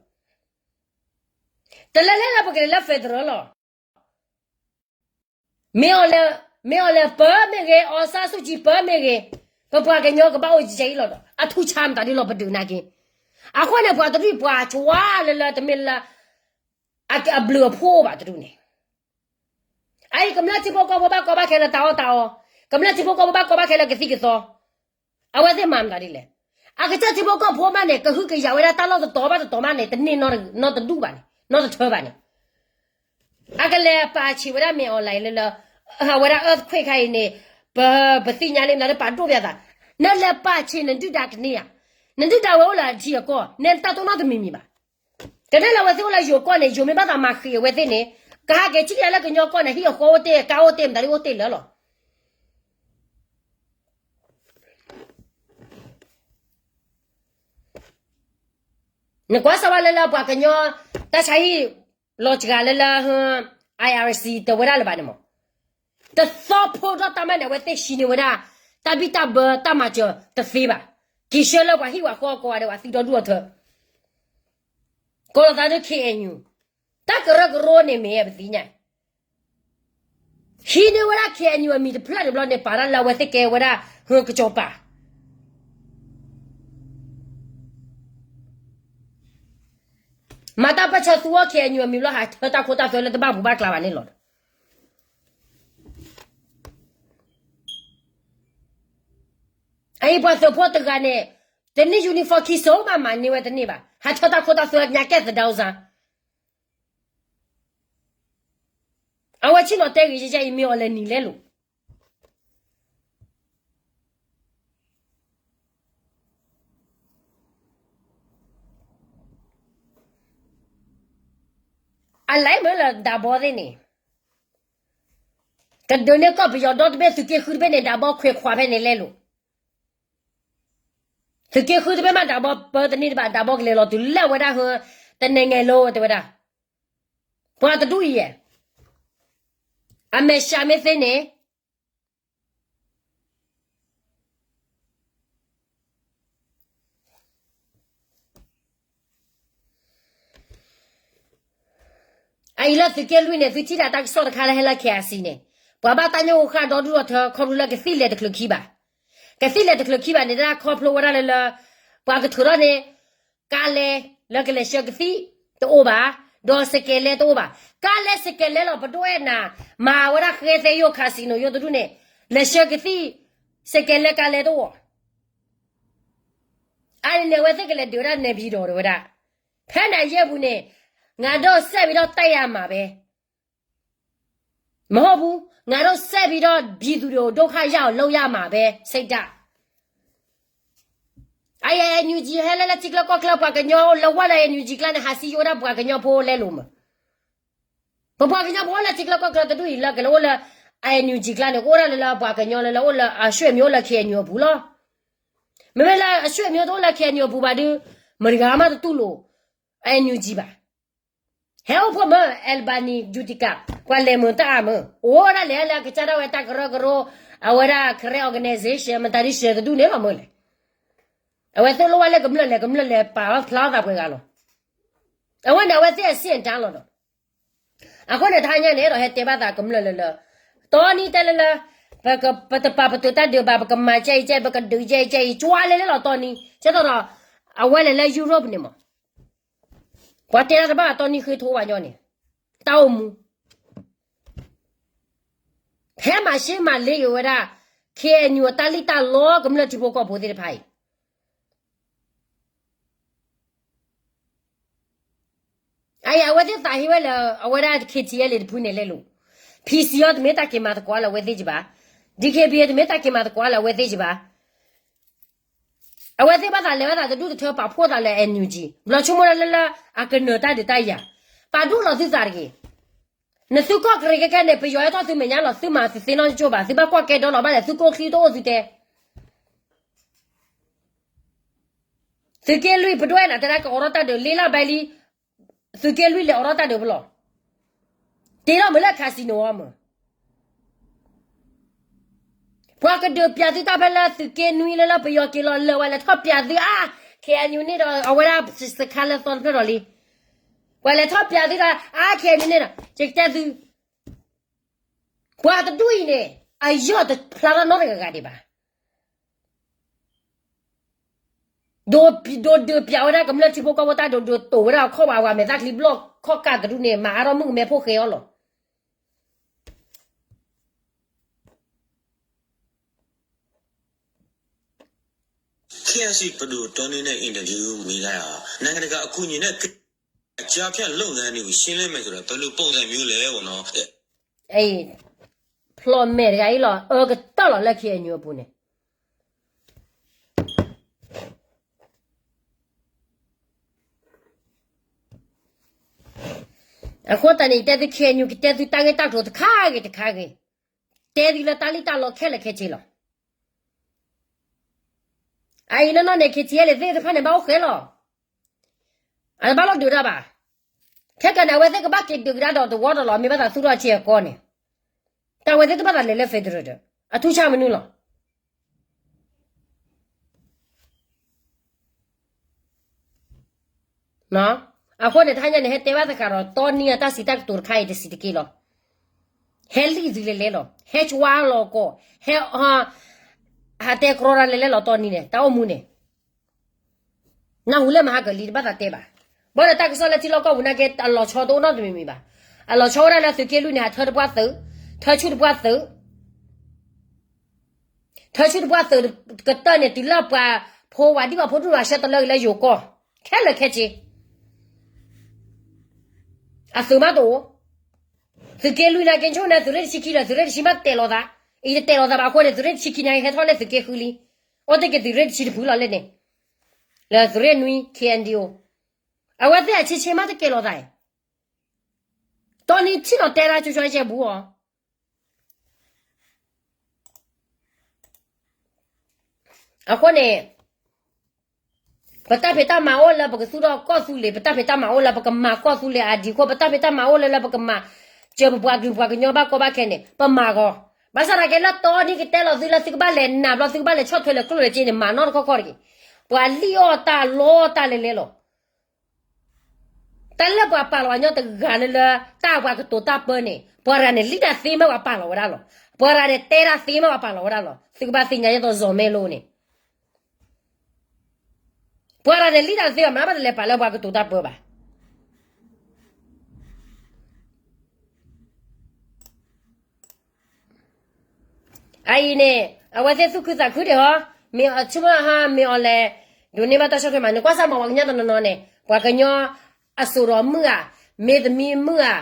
တလဲၤလဲၤလၢပကလဲၤလၢ federal လီၤ. မ့ၢ်အီၤလဲၤ, မ့ၢ်အီၤလဲၤပၢမ့ၢ်ဂ့ၤ, အောင်ဆန်းစုကြည်ပၢမ့ၢ်ဂ့ၤ, ပပှၤကညီကဘၣ်အိၣ်ကဲအံၤလီၤဒီး အထူၣ်ဆါမတၤဒ်လီၤပဒုးနာ်က့. အဃိန့ၣ် ပှၤတဒူၣ်ပှၤကွၢ်လၢလၢတမ့ၢ်လၢ အဘျုးအဖှိၣ်ဘၣ်တဒူၣ်န့ၣ် အအံၤကမျၢၢ်ထံဖိကီၢ်ဖိဘၣ်ကီဘၣ်ခဲလၢာ်တၢ်အီၣ်တၢ်အီ, ကမျၢၢ်ထံဖိကီၢ်ဖိဘၣ်ကီဘၣ်ခဲလၢာ်ကသံၣ်ကသီ, အဝဲသ့ၣ်မၤမတၤဒ်လဲၣ်. အကစၢ်ထံဖိကီၢ်ဖိမးန့ၣ် ကဟုကယာ်ဝဲဒၣ်တၢ်လီၢ်တတီၤဘၣ်တတီၤမးန့ၣ် တန့ၢ်နီတဒူၣ်ဘၣ်န့ၣ် နီတထၢဘၣ်န့ၣ် အကလဲၤပာ်ဆံးဝဲဒၣ်မ့ၢ် online လၢလၢ အဝဲဒၣ် earthquake ခါအံၤန့ၣ် ပပသ့ၣ်ညါလံမနုၤလၢပာ်ဒိၣ်ပသး, နလဲၤပာ်ဆံးနဒုၣ်ဒါကန့ၢ်ဧါ, နဒုၣ်ဒါဝဲအိၣ်လၢထံအကီၢ် နတၢ်တိၢ်နီၣ်တမံၤမံၤဘၣ်. ကဒဲလၢအဝဲသ့ၣ်အိၣ်လၢယိၤကီၢ်န့ၣ် ယိၤမ့ၢ်ဘၣ်သးမၤဃံးအဝဲသ့ၣ်န့ၣ် ကဟးက့ၤထံၣ်ကဒါလၢကညီကီၢ်န့ၣ် ဟံၣ်အဃီအိၣ်တ့ၢ် ကါအိၣ်တ့ၢ် မတၤဒ်အိၣ်တ့ၢ်လၢလီၤ. နကွၢ်စၢၤဝဲလၢလၢပှၤကညီ တၢ်ဆါဟံၣ် လီၤစှၤလၢလၢ IRC တဝဲဒၣ်လၢၤဘၣ်န့ၣ်မး, တသီဖိဒီးတၢ်မၤန့ၣ် အဝဲသ့ၣ်ဟံးန့ၢ်ဝဲဒၣ် တၢ်ဘံၣ်တၢ်ဘၢတၢ်မၤစၢၤတသ့ဘၣ်. က့ၤဆှၢလၢပှၤဟံၣ်ပှၤဃီကိးဂၤဒဲး ပှၤသံဒီဒူၣ်အထၢ ကိးလီၤသးဒ် K N U, တၢ်ကရၢကရိန့ၣ်မ့ၢ်ပသ့ၣ်ညါ, ဟံးန့ၢ်ဝဲဒၣ် K N U အမံၤတဖျၢၣ်န့ၣ်ဘျီန့ၣ် ပာ်ဒၣ်လၢအဝဲသ့ၣ်ကဲဝဲဒၣ် ဟၢကစီၤပၤ မၤတၢ်ပၢၢ်ဆၢသူအီၤ K N U အမံၤဘျီ ဟးထၢတၢ်ခိတၢ်သွဲလၢတဘၣ်ပူၤဘၣ်ကျါဘၣ်န့ၣ်လီၤ. အအံၤပှၤသုးဖိတဂၤန့ၣ် တန့ၢ် uniform ခံစိၤဘၣ် မၤန့ၢ်ဝဲတန့ၢ်ဘၣ်, ဟးထၢတၢ်ခိတၢ်သွဲညါကဲသဒၢစါ, အဝဲဆ့ၣ်နီၤတဲဂ့ၤယဲယဲအံၤ မ့ၢ်အီၤလဲၤနံၤလဲလိာ် အလဲၤမ့ၢ်လၢဒးဘီသ့ၣ်န့ၣ်, ကဒုးန့ၢ်ကီၢ်ပယီၤဒီတဘ့ၣ် သုးက့ဃုတဘ့ၣ်န့ၣ် ဒးဘီခွဲးခွးဖဲန့ၣ်လဲလိာ်, သုးက့ဃုတဘ့ၣ်မး ဒးဘီပၢတန့ၢ်တဘၣ်, ဒးဘီကလဲၤလီၤတုၤလၢဝဲဒၣ်ဟၢ တနံၤငဲၤလိၤတဲဝဲဒၣ်, ပှၤတဒူၣ်အံၤယဲ, အမဲာ်ဆှးမ့ၢ်သ့န့ၣ် အအံၤလၢသုးက့လွံၢ်န့ၣ် သုထံၣ်ဒၣ်တၢ်ကစီၣ်တခါလၢဟဲလၢ K I C န့ၣ်, ပှၤဘၣ်တၢ်ညိၣ်ဃၣ်ဒီဒူၣ်ဒီထၢ ခီဖျိလၢကသံၣ်လဲၤတချုးခံဘၣ်, ကသံၣ်လဲၤတချုးခံဘၣ်န့ၣ် တၢ်ခီဖျိဝဲဒၣ်လၢလၢ ပှၤကထုးထီၣ်န့ၣ် ကါလဲလၢကလဲၤဆှၢကသံၣ်တအိၣ်ဘၣ်, ဒီးစကဲးလဲတအိၣ်ဘၣ်, ကါလဲစကဲးလဲလီၤ ပဒိၣ်အဲၣ်နၤ မၤဝဲဒၣ်ဃဲသဲယိၣ် casino ယိၣ်တဒူၣ်န့ၣ်, လဲၤဆှၢကသံၣ် စကဲးလဲကါလဲတအိၣ် အန့ၣ်န့ၣ် အဝဲသ့ၣ်ကလဲၤဒုးဝဲဒၣ်နဲၤဘံဒီးတဲဝဲဒၣ်, ဖဲန့ၣ်အယဲၢ်ပူၤန့ၣ်, ငါတို့ဆက်ပြီးတော့တိုက်ရမှာပဲ, မဟုတ်ဘူး, ငါတို့ဆက်ပြီးတော့ပြည်သူတွေကိုဒုက္ခရောက်အောင်လုပ်ရမှာပဲ, စိတ်ဓာတ်. အအံၤ NUG ဟဲလၢလၢထံချၢကီၢ်ချၢ ပှၤကညီလၢဝဲလၢ NUG ကျါန့ၣ် ဟးစံယိဝဲဒၣ်ပှၤကညီဖိလဲလိာ်မး ပပှၤကညီဖိအိၣ်လၢထံချၢကီၢ်ချၢတဒူၣ်အံၤလၢကလဲၤအိၣ်လၢ NUG ကျါန့ၣ် ကအိၣ်ဒၣ်လၢလၢပှၤကညီလၢလၢအိၣ်လၢအဆွေမျိုးအိၣ်လၢ K N U အပူၤလီၤ. မ့မ့ၢ်လၢအဆွေမျိုးတအိၣ်လၢ K N U အပူၤဘၣ်ဒီး မတဂၤမးတတူၢ်လိာ် NUG ဘၣ်. ဟဲအိၣ်ဖှိၣ်မၢ Albany Jutica ပှၤလဲၤမုာ်တၢ်အါမး အိၣ်ဒၣ်လဲာ်လၢအကစၢ်ဒၣ်ဝဲတၢ်ကရၢကရိ အဝဲဒၣ် Karen Organization မတၤဒ်စၢၤတဒူၣ်န့ၣ်လီၤမၢလဲၣ်. အဝဲသိၣ်လိဝဲလၢကမျၢၢ်လဲၤကမျၢၢ်လဲၤပာ်ဖျါထီၣ်သးပှဲၤဂၤလီၤ. အဝဲန့ၣ် အဝဲသ့ၣ်အဆင့်အတန်းလီၤဒီး အဃိန့ၣ် တဟါညါန့ၣ်ဒီး ဟဲတဲဘၣ်သးကမျၢၢ်လၢလၢ တီနံတဲလၢလၢ ပတပာ်ပတုာ်တၢ်ဒုးဘၣ် ပကမၤကဲအံၤကဲ ပကဒုးကဲအံၤကဲအံၤ ကွၢ်လဲၤလဲၤလီၤတီနံ ကဲသိးဒီး အဝဲလဲၤလၢ Europe န့ၣ်မး ပှၤတဲတၢ်တဘၣ်တီနံဃ့ထိဘၣ်ညီန့ၣ် တၢ်အိၣ်မူ ဖဲမၤရှဲမၤလ့က့ၤဝဲဒၣ် K N U အတၢ်လံၣ်တၢ်လီကမျၢၢ်ထံဖိကီၢ်ဖိသ့ၣ်တဖၣ်အံၤ အအံၤ အဝဲသ့ၣ်သးဟ့ဝဲလၢ အဝဲဒၣ် K T L A တဖုန့ၣ်လဲလိာ် P C အီၤတမ့ၢ်တၢ်က့ၤမၤသကိးလၢအဝဲသ့ၣ်ကဘၣ် D K B A တမ့ၢ်တၢ်က့ၤမၤသကိးလၢအဝဲသ့ၣ်ကဘၣ် အဝဲသ့ၣ်ဘၣ်သးလဲၤဘၣ်သးတဒူၣ်တထၢပာ်ဖှိၣ်သးလၢ N U G ဘျီဆိကမိၣ်ဒၣ်လၢလၢ အကနၢၤတၢ်ဒုးတၢ်ယၤ ပာ်ဒူၣ်လီၤသုသးတဂ့ၤ နသုကီၢ်ကရံးခဲခဲန့ၣ် ပယီၤဟဲထီၣ်သုမဲာ်ညါလီၤ သုမၤသုသ့နီၢ်ကၠိဘၣ် သုဘၣ်ကွၢ်ကဲဒီလီၤဘၣ်လဲၣ် သုကိၣ်ချံတအိၣ်သုတဲ သုးက့လွံၢ်ပဒိၣ်အဲၣ်နၤတဲဒၣ်ကအိးထီၣ်တၢ်ဒုး လေးလပိုင်းလံ သုးက့လွံၢ်လဲၤအိးထီၣ်တၢ်ဒုးဖဲလဲၣ် တ့ထီၣ်မုာ်လၢ casino အီၤမး ပှၤကဒုးပျးသုတၢ်ဖဲလၢသုးက့နွံလၢလၢပယီၤက့ၤလီၤလၢာ် ပှၤလဲၤထီၣ်ပျးသုအါ K N U န့ၣ်ဒီး အဝဲဒၣ်စခါလၢသီတဖျၢၣ်ဒီးလံ ပှၤလဲၤထီၣ်ပျးသုဒီး အါ K N U န့ၣ်ဒီး ယကတဲသု ပှၤတဒူၣ်အံၤန့ၣ် အယီၢ်တဖျါထီၣ်နီတဂၤဂၤဒံးဘၣ် ဒိးဒုးပျးဝဲဒၣ်ကမျၢၢ်ထံဖိကီၢ်ဖိတၢ်ဒိးဒုးတိာ်ဝဲဒၣ်အခီၣ်ဘၣ် ပှၤမဲာ်သၣ်ချံဘျီၣ်ခီၣ်ကၢ်တဒူၣ်န့ၣ် မၤအါထီၣ်မုၣ်ကမဲဖိဃဲအီၤလီၤ K I C ပဒိၣ်တီနံန့ၣ် interview မ့ၢ်လၢ နိုင်ငံတကာအကူအညီနဲ့ အကျားဖြန့်လုပ်ငန်းတွေကို ရှင်းလင်းမယ်ဆိုတာ ဘယ်လိုပုံစံမျိုးလဲပေါ့နော် ဖျီၣ်မဲာ်တဂၤအံၤလီၤ အၢကတၢၢ်လီၤလၢ K N U အပူၤန့ၣ် အဃိသတးန့ၣ် ယတဲသု K N U ကတဲသုတၢ်ဂ့ၢ်တၢ်ကျိၤတခါဂ့ၤတခါဂ့ၤ, တဲသုလၢတၢ်လံၣ်တၢ်လီခဲလၢာ်ခဲဆ့လီၤ. အအံၤနီၢ်နီၢ်န့ၣ် K T L A သ့ၣ်တဖၣ်န့ၣ် ဘၣ်အိၣ်ဃဲလီၤ. အတဘၣ်လီၢ်ဒုးတၢ်ဘၣ်. ခဲကနံၣ်အဝဲသ့ၣ်ကဘၣ်က့ၤဒုးကဒါဒီးတဝီဒီးလီၤ မ့ၢ်ဘၣ်သးသူၣ်ထီၣ်ဆ့အကီန့ၣ်, တၢ်ဝဲသ့ၣ်တဘၣ်သးလဲၤလၢ federal ဒီး အထူးခြားမနုၤလီၤ. နော်, အဃိန့ၣ် တဟါညါန့ၣ် ဟဲတဲဘၣ်သ့ၣ်ဃာ်ဒီး တီနံအတၢ်စံးတၢ်ကတိၤတခါအံၤတစံးတက့ၢ်လီၤ. ဟဲလံၣ်သုလဲၤလဲၤလီၤ, ဟဲကွၢ်လီၤကီၢ်, ဟဲ ဟးတဲကြီတၢ်လဲၤလဲၤလီၤ တီနံန့ၣ် တၢ်အိၣ်မူန့ၣ် နၢ်ဟူလၢမဟါကလံၤ တဘၣ်သးတဲဘၣ်. ဘၣ်ဒီးတၢ်ကစီၣ်လၢထံလီၢ်ကီၢ်ပူၤနာ်က့ အလီၤဆီတအိၣ်နီတမံၤမံၤဘၣ်. အလီၤဆီဝဲဒၣ်လၢသုးက့လွံၢ်န့ၣ် ဟးထၢတပှၢ်သုး, ထၢဆူၣ်တပှၢ်သုး, ထၢဆူၣ်တပှၢ်သုးကတၢၢ်န့ၣ် တုၤလၢပှၤဖိဝဲဒၣ်ပှၤဖိဒူၣ်ပှၤဆှၢတလၢက့ၤလၢယိၤကီၢ် ခဲလၢာ်ခဲဆ့ အသုးမးတအိၣ်. သုးက့လွံၢ်နာ်က့ ဆိၣ်န့ၣ် သုးရ့ၣ်တဆံခံလီၤ, သုးရ့ၣ်တဆံမးတတဲာ်လိာ်သး, အံၤတတဲာ်လိာ်သးဘၣ်အဃိန့ၣ် သုးရ့ၣ်တဆံခံန့ၣ် ဟဲထီၣ်လၢသုးက့ဃုလံ, အိၣ်တ့ၢ်က့ၤသုးရ့ၣ်တဆံတဖုလီၤလဲၣ်န့ၣ်, လၢသုးရ့ၣ်နွံ ခ့ၣ်အဲၣ်ယူၣ်, အဝဲသ့ၣ်အဆ့ဆ့မးတကဲလီၤသး, တီနံထံၣ်နီၤတဲဒၣ်ကၠိကၠိကဲဘူးအီၤ အဃိန့ၣ် ပတၢ်ဖံးတၢ်မၤအိၣ်လၢပကသူၣ်ထီၣ်ကီၢ်သူလ့ၤ, ပတၢ်ဖံးတၢ်မၤအိၣ်လၢပကမၤကီၢ်သူလ့ၤအဒံးခိၣ်, ပတၢ်ဖံးတၢ်မၤအိၣ်လၢလၢပကမၤစၢၤပပှၤကလုာ်ပှၤကညီဘၣ်ကီဘၣ်ခဲန့ၣ် ပမၤဂီၤ. ဘၣ်ဆၣ်သနာ်က့လၢတီနံကတဲလီၤသုလၢသုကဘၣ်လဲၤနးဘျီ သုကဘၣ်လဲၤဆီၣ်ထွဲလဲၤကျိၣ်လဲၤစ့န့ၣ် မၤနီတခီခီတဂ့ၤ. ပှၤလံၣ်အီၣ်တၢ်လီတၢ်လဲၤလဲၤလီၤ. တၢ်လၢပှၤပာ်လီၤအညီတဂၤလၢလၢ တၢ်ပှၤကတိၤတၢ်ပၢန့ၣ် ပှၤတဂၤန့ၣ်လံၣ်တၢ်သ့မ့ၢ်ပှၤပာ်လီၤဝဲဒၣ်လီၤ. ပှၤတဂၤန့ၣ်တဲတၢ်သ့မ့ၢ်ပှၤပာ်လီၤဝဲဒၣ်လီၤ. သုကဘၣ်သ့ၣ်ညါယဲသိးစီၤမဲလိန့ၣ် ပှၤတဂၤန့ၣ်လံၣ်တၢ်သ့ဘၣ် မ့ၢ်ဘၣ်တလဲၤပာ်လၢပှၤကတိၤတၢ်ပၢဘၣ်. အအံၤန့ၣ် အဝဲသ့ၣ်သူၣ်ခုသးခုဒံးဟီ, မ့ၢ်အဆူၣ်မးဟါ မ့ၢ်အီၤလဲၤ ဒိးန့ၢ်ဘၣ်တၢ်ဆီၣ်ထွဲမၤနၢၤ ကွၢ်စၢ်မၤပှၤကညီတနီၤနီၤန့ၣ် ပှၤကညီအစိၤဒီးမုၣ်ဧါ, မ့ၢ်သမံမုၣ်ဧါ,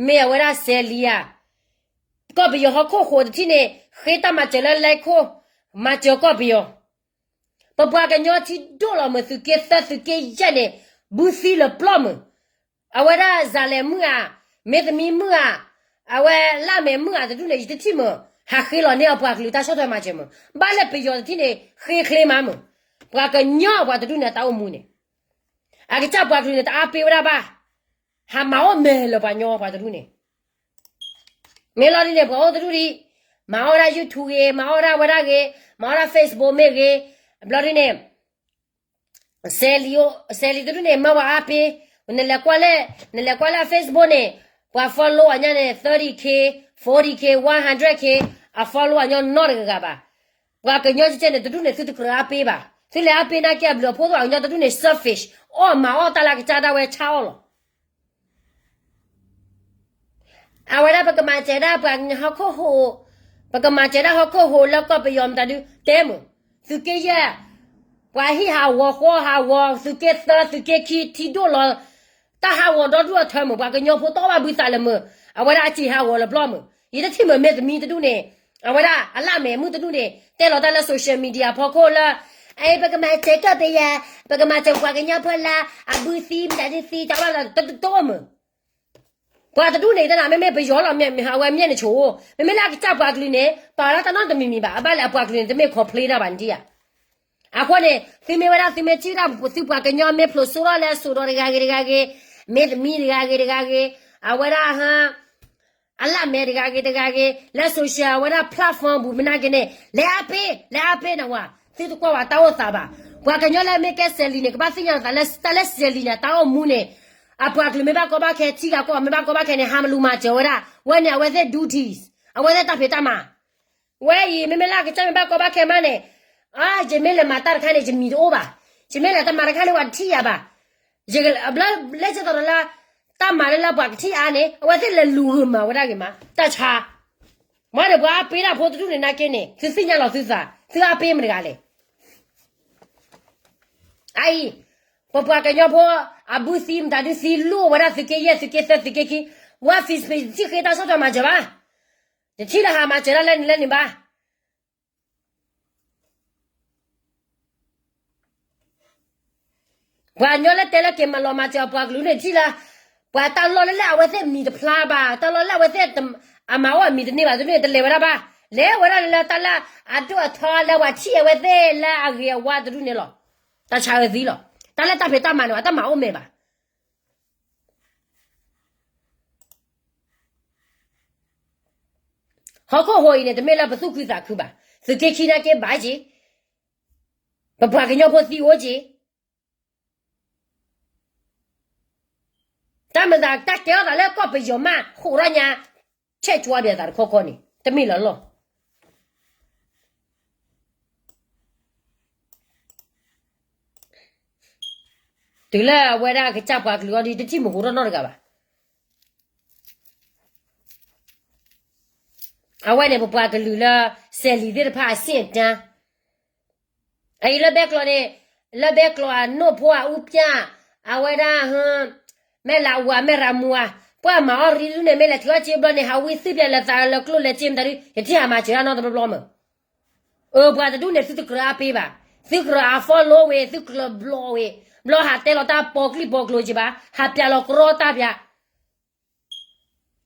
မ့ၢ်အဝဲဒၣ်စဲးလံဧါ, ကီၢ်ပယီၤဟီၣ်ခိၣ်ဟိးတထံၣ်န့ၣ် ဃ့တၢ်မၤစၢၤလၢလဲခိၣ်, မၤစၢၤကီၢ်ပယီၤ ပပှၤကညီထံဒိၣ်လီၤမုၢ် သုးက့သၢသုးက့ယဲၢ်န့ၣ် ဘုသံလၢပျီမုၢ်, အဝဲဒၣ်စဲးလံမုၣ်ဧါ, မ့ၢ်သမံမုၣ်ဧါ, အဝဲလၢမဲာ်မုၣ်ဧါတဒူၣ်န့ၣ် ယတထံၣ်မုၢ် ဟးဃ့လီၤန့ၢ်အပှၤကလုာ်တၢ်ဆီၣ်ထွဲမၤစၢၤမုၢ်, ဘၣ်လၢပယီၤတထံၣ်န့ၣ် ဃ့ချ့မးမုၢ်, ပှၤကညီပှၤတဒူၣ်န့ၣ် တၢ်အိၣ်မူန့ၣ် အကစၢ်ပှၤကလုာ်န့ၣ် တအါပ့ၤဝဲဒၣ်ဘၣ်, ဟးမၤအိၣ်မဲာ်လၢပှၤကညီပှၤတဒူၣ်န့ၣ် မ့ၢ်လီၤဒ်န့ၣ် ပှၤအိၣ်တဒူၣ်ဒံး, မၤအီၣ်ဒၣ် YouTube ဂ့ၤ, မၤအီၣ်ဒၣ်ဝဲဒၣ်ဂ့ၤ, မၤအီၣ်ဒၣ် Facebook မ့ၢ်ဂ့ၤ, ဘျီဒ်န့ၣ် စဲးလံတဒူၣ်န့ၣ် မၢပှၤအါပ့ၤ, နလဲၤကွၢ်လၢ, နလဲၤကွၢ်လၢ Facebook န့ၣ် ပှၤ follow အီၤညါန့ၣ် thirty K, forty K, one hundred K, အ follow အီၤညီနီတဂၤဂၤဘၣ်. ပှၤကညီကဲန့ၣ် တဒူၣ်န့ၣ် သုတကြၢးအါပ့ၤဘၣ်. သုလဲၤအါပ့ၤနာ်က့ အဘျုးအဖှိၣ်သ့ၣ် ပှၤကညီတဒူၣ်န့ၣ် selfish, အီၣ်မၤအီၣ်တၢ်လၢအကစၢ်ဒၣ်ဝဲဆါအီၣ်လီၤ. အဝဲဒၣ်ပကမၤစၢၤဒၣ်ပှၤဟီၣ်ခိၣ်ဟိး, ပကမၤစၢၤဒၣ်ဟီၣ်ခိၣ်ဟိးလၢကီၢ်ပယီၤမတၤဒုး တဲမုၢ်, သုးက့ယဲၢ်, ပှၤဟံၣ်ဟးဂီၤဃီဟးဂီၤ သုးက့သၢသုးက့ခံထံဒိၣ်လီၤ, တၢ်ဟးဂီၤဒီဒူၣ်အထၢမုၢ် ပှၤကညီဖိတီဘၣ်ဘုသးလၢမုၢ်, အဝဲဒၣ်အစံးဟးဂီၤလၢပျီမုၢ်, ယတထံၣ်မုၢ်မ့ၢ်သမံတဒူၣ်န့ၣ်, အဝဲဒၣ်အလၣ်မဲာ်မုၣ်တဒူၣ်န့ၣ် တဲလီၤတၢ်လၢ social media ဖီခိၣ်လၢ အအံၤ ပကမၤစၢၤကီၢ်ပယီၤ, ပကမၤစၢၤပှၤကညီဖိလၢ အဘုသံမတၤဒုသံ တၢ်ဘၣ်တတိၢ်မုၢ် ပှၤတဒူၣ်န့ၣ် တနၤမ့မ့ၢ်ပယီၤလီၤ မ့ၢ်အဝဲမ့ၢ်န့ၣ်ဆိ, မ့မ့ၢ်လၢအကစၢ်ပှၤကလုာ်န့ၣ် ပာ်ဝဲဒၣ်တၢ်နီတမံၤမံၤဘၣ်, အဘၣ်လၢအပှၤကလုာ်န့ၣ် တမ့ၢ် complain တၢ်ဘၣ်န့ၣ်ဧါ. အဃိန့ၣ် သုမ့ၢ်ဝဲဒၣ် သုမ့ၢ်ထံၣ်ဝဲဒၣ် သုပှၤကညီမ့ၢ်ဖျိးစိထီၣ်လၢအစိၤဒီးတဂၤဂ့ၤတဂၤဂ့ၤ, မ့ၢ်သမံတဂၤဂ့ၤတဂၤဂ့ၤ, အဝဲဒၣ်ဟါ အလၣ်မဲာ်တဂၤဂ့ၤတဂၤဂ့ၤ လၢ social အဝဲဒၣ် platform ပူၤမနုၤက့န့ၣ် လဲၤအါပ့ၤ လဲၤအါပ့ၤနဝၤ, သုတကွၢ်ဝဲတၢ်အိၣ်သးဘၣ်. ပှၤကညီလၢမ့ၢ်ကဲစဲးလံန့ၣ် ကဘၣ်သ့ၣ်ညါလီၤသးလၢ တၢ်လၢစဲးလံန့ၣ် တၢ်အိၣ်မူန့ၣ်, အပှၤကလုာ်မ့ၢ်ဘၣ်ကီဘၣ်ခဲ ထံဂၤကီၢ်ဂၤမ့ၢ်ဘၣ်ကီဘၣ်ခဲန့ၣ် ဟးမၤလူၤမၤစၢၤဝဲဒၣ်, ဝဲန့ၣ်အဝဲသ့ၣ် duties, အဝဲသ့ၣ်တၢ်ဖံးတၢ်မၤ ဝဲအံၤ မ့မ့ၢ်လၢအကစၢ်မ့ၢ်ဘၣ်ကီဘၣ်ခဲမးန့ၣ်, အါ ယမ့ၢ်လဲၤမၤတၢ်တခါန့ၣ် ယမံၤတအိၣ်ဘၣ်, ယမ့ၢ်လဲၤတမၤတခါန့ၣ် ပှၤတထံၣ်ယၤဘၣ်, ယကဘျီလဲၤကဲသိးဒီးလၢ တၢ်မၤလၢလၢပှၤကထံၣ်အါန့ၣ် အဝဲသ့ၣ်လဲၤလူၤဂုာ်မၤဝဲဒၣ်ဂ့ၤမး တၢ်ဆါ, မ့ၢ်ဒီးပှၤအါပ့ၤတၢ်ဖိတဒူၣ်န့ၣ်နာ်က့န့ၣ် သုသ့ၣ်ညါလီၤသုသး သုအါပ့ၤမတဂၤလဲၣ် အအံၤ, ပပှၤကညီဖိ အဘုသံမတၤဒုသံ လူၤဝဲဒၣ်သုးက့ယဲၢ် သုးက့သၢ သုးက့ခံ, ဝါ Facebook ယတထံၣ်ဃ့တၢ်ဆီၣ်ထွဲမၤစၢၤဘၣ်, ယတထံၣ်လၢဟးမၤစၢၤဒၣ်လၢန့ၣ်လၢန့ၣ်ဘၣ်. ပှၤကညီလၢတဲလၢက့ၤမၤလီၤမၤစၢၤအပှၤကလုာ်န့ၣ်ထံၣ်လၢ, ပှၤတၢ်လီၢ်လၢလၢအဝဲသ့ၣ်မံၤတဖျါဘၣ်, တၢ်လီၢ်လၢအဝဲသ့ၣ်အမၤအိၣ်အမံၤတန့ၢ်ဘၣ် တဒူၣ်န့ၣ် တလဲၤဝဲဒၣ်ဘၣ်, လဲၤဝဲဒၣ်လၢတၢ်လၢအဒိၣ်အထီလၢ ပှၤထံၣ်အဝဲသ့ၣ်လၢအဂ့ၤအဝါတဒူၣ်န့ၣ်လီၤ. တၢ်ဆါအၢသံလီၤ. တၢ်လၢတၢ်ဖံးတၢ်မၤန့ၣ် အတၢ်မၤအိၣ်မဲာ်ဘၣ် ဟီၣ်ခိၣ်ဟိးအံၤန့ၣ် တမ့ၢ်လၢပသူၣ်ခုသးခုဘၣ်. သုးက့ခံနာ်က့ဘၣ်က့ၤ, ပပှၤကညီဖိသံအိၣ်က့ၤ, တၢ်မၤသးတၢ်ကဲထီၣ်သးလၢကီၢ်ပယီၤမး ဃိးထီၣ်ညါ ဆဲးကၠွါဒံးအသးတခီခီန့ၣ် တမ့ၢ်လၢလီၢ် တုၤလၢအဝဲဒၣ်ကစၢ်ပှၤကလုာ်အီၤဒ်တထံၣ်မုၢ်ဃိးထီၣ်နီတဂၤဘၣ်. အဝဲန့ၣ်ပပှၤကလုာ်လၢ စဲးလံၤသ့ၣ်တဖၣ်အဆင့်အတန်း အအံၤလၢဘဲကျိးန့ၣ် လၢဘဲကျိးအနိၣ်ဖိအအူပျၢ် အဝဲဒၣ် မဲၢ်လးအူအမဲၢ်ရၤမူဧါ ပှၤမၤအီၣ်ရံဒုန့ၣ် မ့ၢ်လဲၤထုးအီၣ်စ့ဘျီန့ၣ် ဟးဝံသုးပျဲလဲၤသးလၢကျိၣ်လဲၤစ့မတၤဒု ယထံၣ်ဟးမၤစၢၤတၢ်နီတဘျီဘျီမး အၢ ပှၤတဒူၣ်န့ၣ် သုတကြၢးအါပ့ဘၣ်, သုကြၢးအ follow ဝဲ သုကြၢးဘျီဝဲ, ဘျီဟးတဲလီၤတၢ်ပီကျံၣ်ပီကျိၤက့ၤဘၣ်, ဟးပျးလီၤကြီတၢ်ပျး,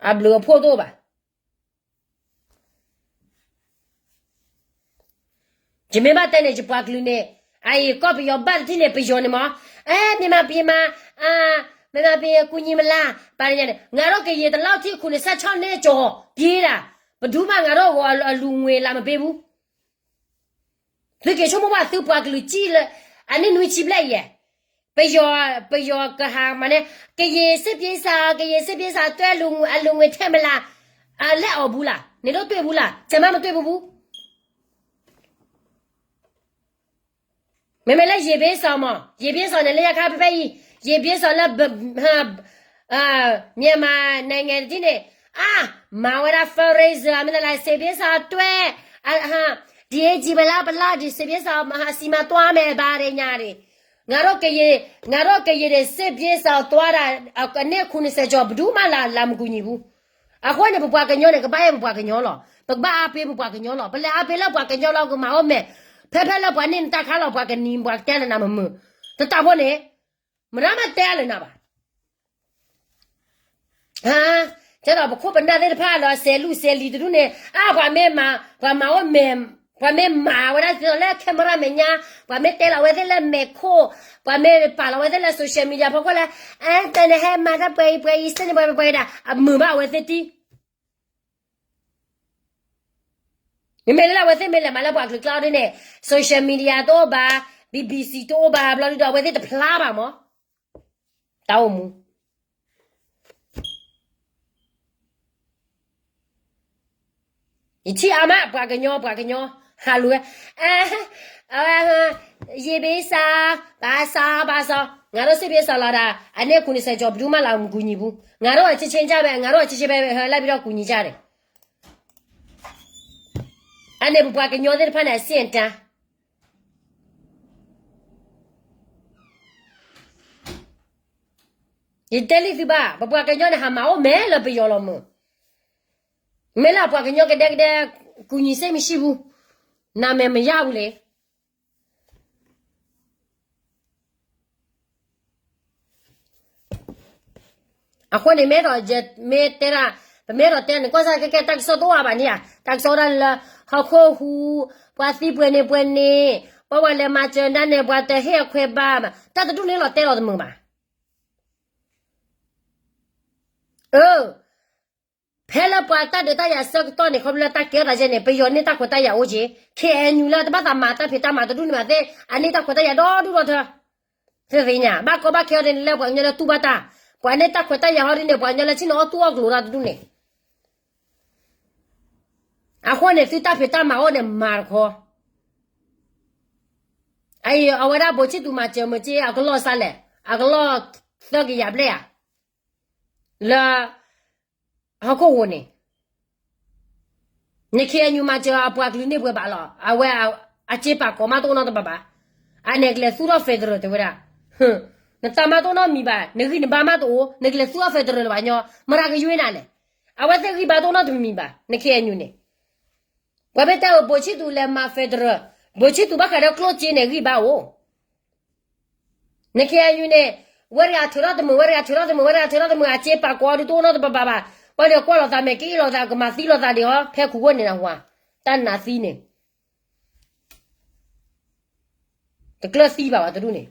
အဘျုးအဖှိၣ်တအိၣ်ဘၣ်. ယမ့ၢ်ဘၣ်တဲန့ၣ် ယပှၤကလုာ်န့ၣ်, အအံၤကီၢ်ပယီၤဘၣ်တထံၣ်န့ၣ် ပယီၤန့ၣ်မး, အဲ မြန်မာပြည်မှာ, မြန်မာပြည် ကူညီမလား, ပှၤန့ၣ်, ငါတို့ကရင်တလောက်ထိ ခုနှစ်ဆယ့်ခြောက်နှစ်ကျော် ပြေးတာ, ဘယ်သူမှ ငါတို့ကို အလူငွေလာမပေးဘူး. သုက့ၤဆိကမိၣ်ဘၣ်သုပှၤကလုာ်ကံၣ်လၢ အနံၣ်နွံဆံဘျဲၣ်အံၤ, ပယီၤ, ပယီၤကဟးမၤန့ၢ်, ကရင်စစ်ပြေးရှောင်, ကရင်စစ်ပြေးရှောင်အတွက် အလူငွေထဲမလား, အလဲၤအီၤဘူးလား, နတို့တွေ့ဘူးလား, ကျွန်မမတွေ့ဘူးဘူး. မ့မ့ၢ်လၢ ရေပေးစောင်မး, ရေပေးစောင်န့ၣ် လၢယခါဖဲဖဲအံၤ, ရေပေးစောင်လၢ မြန်မာနိုင်ငံတထံၣ်န့ၣ်, အါ, မၤဝဲဒၣ် fundraiser မ့ၢ်လၢ စစ်ပြေးရှောင်အတွက်, ဒီး ရေပေးစောင်ဘယ်လောက် ဘယ်လောက် ဒီး စစ်ပြေးရှောင် ဆီမှာသွားမယ် ဘာတွေညာတွေ, ငါတို့ကရင်, ငါတို့ကရင်တွေ စစ်ပြေးရှောင်သွားတာ အနှစ်ခုနှစ်ဆယ်ကျော် ဘယ်သူမှ လာမကူညီဘူး. အဃိန့ၣ် ပပှၤကညီန့ၣ် ကဘၣ်အဲၣ်ပပှၤကညီလီၤ. ပကဘၣ်အါပ့ၤပပှၤကညီလီၤ. ပလဲၤအါပ့ၤလၢပှၤကညီလီၤ ကမၤအိၣ်မဲာ်, ဖဲဖဲလၢပှၤန့ၢ်နတၢ်ခါလီၤ ပှၤကနံၤ ပှၤကတဲလၢနၤမုာ်မုာ်, တတၢ်ဖိန့ၣ်, မတၤမတဲလၢနၤဘၣ်. တဲဒီးပခိၣ်ပနၢ်သ့ၣ်တဖၣ်လီၤ စဲးလူၢ်စဲးလံၤတဒူၣ်န့ၣ်, အါ ပှၤမ့ၢ်မၤ, ပှၤမၤအိၣ်မဲာ်, ပှၤမ့ၢ်မၤဝဲဒၣ်လၢ camera မဲာ်ညါ, ပှၤမ့ၢ်တဲလီၤဝဲသ့ၣ်လၢမဲာ်ခိၣ်, ပှၤမ့ၢ်ပာ်လီၤဝဲသ့ၣ်လၢ social media ဖီခိၣ်လၢ, အဲ တနဟဲမၤတၢ်ပှဲၤအံၤပှဲၤအံၤ စ့ၢ်န့ၣ်ပှဲၤပှဲၤဒၣ် အမုာ်ဘၣ်အဝဲသ့ၣ်တံၢ် မ့မ့ၢ်လၢအဝဲသ့ၣ်မ့ၢ်လဲၤမၤလၢပှၤကလုာ်ကျါဒ်န့ၣ်, social media တအိၣ်ဘၣ်, BBC တအိၣ်ဘၣ် ဘျီဒုဒီး အဝဲသ့ၣ်တဖျါဘၣ်မး, တၢ်အိၣ်မူ ယထံၣ်အါမး ပှၤကညီ ပှၤကညီ ဟးလူၤဝဲ, အဝဲ, ရေပေးစောင်, ဘာစောင်, ဘာစောင်, ငါတို့ စစ်ပြေးရှောင်လာတာ အနှစ်ခုနှစ်ဆယ်ကျော် ဘယ်သူမှ လာမကူညီဘူး. ငါတို့က ချက်ချင်းကျပဲ, ငါတို့က ချက်ချင်းပဲ ဟဲလိုက်ပြီးတော့ ကူညီကြတယ်. အန့ၣ် ပပှၤကညီသ့ၣ်တဖၣ်န့ၣ် အဆင့်အတန်း ယတဲလံသုဘၣ်, ပပှၤကညီန့ၣ် ဟးမၤအိၣ်မဲာ်လၢပယီၤလီၤမုာ်, မ့ၢ်လၢပှၤကညီကဒဲကဒဲ ကူညီစိတ်မရှိဘူး, နာမည်မရဘူးလေ. အဃိန့ၣ် မ့ၢ်ဒီး မ့ၢ်တဲဒၣ်, ပမ့ၢ်ဒီးတဲန့ၣ် ကွၢ်စၢ်ကဲကဲ တၢ်ကစီၣ်တအိၣ်အါဘၣ်န့ၣ်ဧါ, တၢ်ကစီၣ်ဒၣ်လၢ ဟီၣ်ခိၣ်ဟူး, ပှၤသံပှဲၤန့ၣ်ပှဲၤန့ၣ်, ပှၤဝဲလဲၤမၤစၢၤဒၣ်န့ၣ် ပှၤတဟ့ၣ်အခွဲးဘၣ်, တၢ်တဒူၣ်န့ၣ်လီၤတဲလီၤတမုာ်ဘၣ်. အၢ ဖဲလၢပှၤတၢ်ဒုးတၢ်ယၤဆၢကတီၢ်န့ၣ် ခီဖျိလၢတၢ်ကဲထီၣ်သးယဲန့ၣ် ပယီၤန့ၢ်တၢ်ခွဲးတၢ်ယာ်အိၣ်က့ၤ, KNU လၢတဘၣ်သးမၤတၢ်ဖံးတၢ်မၤတဒူၣ်န့ၣ်ဘၣ်သ့ၣ် အန့ၢ်တၢ်ခွဲးတၢ်ယာ်ဒီဒူၣ်ဒီထၢ, သ့ၣ်သ့ၣ်ညါ ဘၣ်ကီဘၣ်ခဲဟီဒ်န့ၣ် လၢပှၤကညီလၢတူၢ်ဘၣ်တၢ်, ပှၤန့ၢ်တၢ်ခွဲးတၢ်ယာ်ဟီဒ်န့ၣ် ပှၤကညီလၢဆ့ၣ်နီၤအီၣ်တူၢ်အီၣ်ကျိၤတၢ်တဒူၣ်န့ၣ် အဃိန့ၣ် သုတၢ်ဖံးတၢ်မၤအိၣ်န့ၣ် မၤတခီ, အအံၤ အဝဲဒၣ် ဗိုလ်ချစ်သူ မၤစၢၤမုာ်က့ အကလီၢ်စၢ်လဲၣ်, အကလီၢ်သၢကယၤဘျဲၣ်ဧါ, လၢ ဟီၣ်ခိၣ်ဂိၢ်န့ၣ်, န KNU မၤစၢၤအပှၤကလုာ်န့ၢ်ပှဲၤဘၣ်လီၤ, အဝဲ အစ့ပာ်ကိးမးတအိၣ်နီတဘျီဘၣ်, အန့ၣ်ကလဲၤသူၣ်ထီၣ် federal တဲဝဲဒၣ်, နသးမးတအိၣ်နီတမံၤဘၣ်, နဂံၢ်နဘါမးတအိၣ်, နကလဲၤသူၣ်ထီၣ် federal လၢၤဘၣ်ညီ, မတၤကယွ့နၤလဲၣ်, အဝဲသ့ၣ်ဂံၢ်ဘါတအိၣ်နီတမံၤဘၣ်, န KNU န့ၣ် ပှၤမ့ၢ်တဲအီၤ ဗိုလ်ချစ်သူ လဲၤမၤ federal, ဗိုလ်ချစ်သူ ဘၣ်ဃးဒီးကျိၣ်စ့န့ၣ် ဂံၢ်ဘါအိၣ်, န KNU န့ၣ်, ဝဲတဂၤထုးထီၣ်တမုာ်, ဝဲတဂၤထုးထီၣ်တမုာ်, ဝဲတဂၤထုးထီၣ်တမုာ်, အစ့ပာ်ကိးအီၤဒုးတအိၣ်နီတဘျီဘၣ်, ပှၤဒီးကွၢ်လိာ်သးမဲာ်က့အ့ၣ်လိာ်သး ကမၤသံလိာ်သးဒံးဟီ, ဖဲခိၣ်ဝဲန့ၣ်နဟူဧါ, တၢ်နးသံန့ၣ် တကျၢၢ်သံဘၣ်ဘၣ်တဒူၣ်န့ၣ်,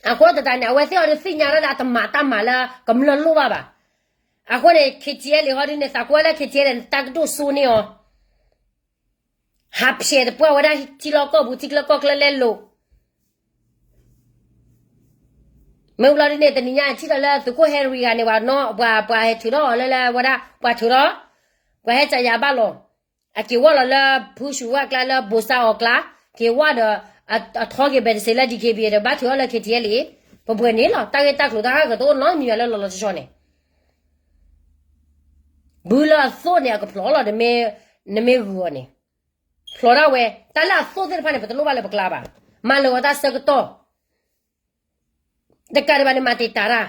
အဃိသတးန့ၣ် အဝဲသ့ၣ်အီၤဒုးသ့ၣ်ညါဒၣ်လၢအတမၤတၢ်မၤလၢကမျၢၢ်လိၣ်ဘၣ်ဘၣ်, အဃိန့ၣ် KTLA ဟီဒုးန့ၣ် သးကွၢ်လၢ KTLA န့ၣ် တၢ်ကဒိၣ်စိန့ၢ်အီၤ ဟးဖျဲးတပှၢ်ဝဲဒၣ်ထံလီၢ်ကီၢ်ပူၤ ထံချၢကီၢ်ချၢလဲၤလိၤ, မ့ၢ်ဝံၤလီၤဒ်န့ၣ် တနံၤညါထံၣ်ဒီးလၢသုးခိၣ်ဟဲရံဂၤန့ၣ် ပှၤနီၣ် ပှၤ ပှၤဟဲထုးထီၣ်အီၤလၢလၢဝဲဒၣ် ပှၤထုးထီၣ် ပှၤဟဲစးယၤဘၣ်လီၤ. အက့ၤဝီၢ်လီၤလၢ ဖုၣ်စူၤဝၣ်ကျါလၢ ဘိၣ်စၢ်အီၤကျါ, က့ၤဝီၢ်ဒီး အထီက့ၤ ဘဲးတစ့း လၢ DKBA ဒီးဘၣ်ထုးအီၤလၢ KTLA, ပပှဲၤန့ၣ်လီၤ. တၢ်ဂ့ၢ်တၢ်ကျိၤတၢ်ဂၤကတအိၣ်နီတမံၤလၢလီၤလီၤဆီဆီန့ၣ် ဘုလၢအသိၣ်န့ၣ် အကဖျိးလီၤ, နမ့ၢ်ဂုာ်အီၤန့ၣ် ဖျိးဒၣ်ဝဲ. တၢ်လၢအသိၣ်သ့ၣ်တဖၣ်န့ၣ် ပတလိၣ်ဘၣ်လၢပကျါဘၣ်. မၤလၢာ်ဂီၤတၢ်ဆၢကတီၢ် တကးဒံးဘၣ်န့ၣ် မၤတံာ်တာ်တၢ်,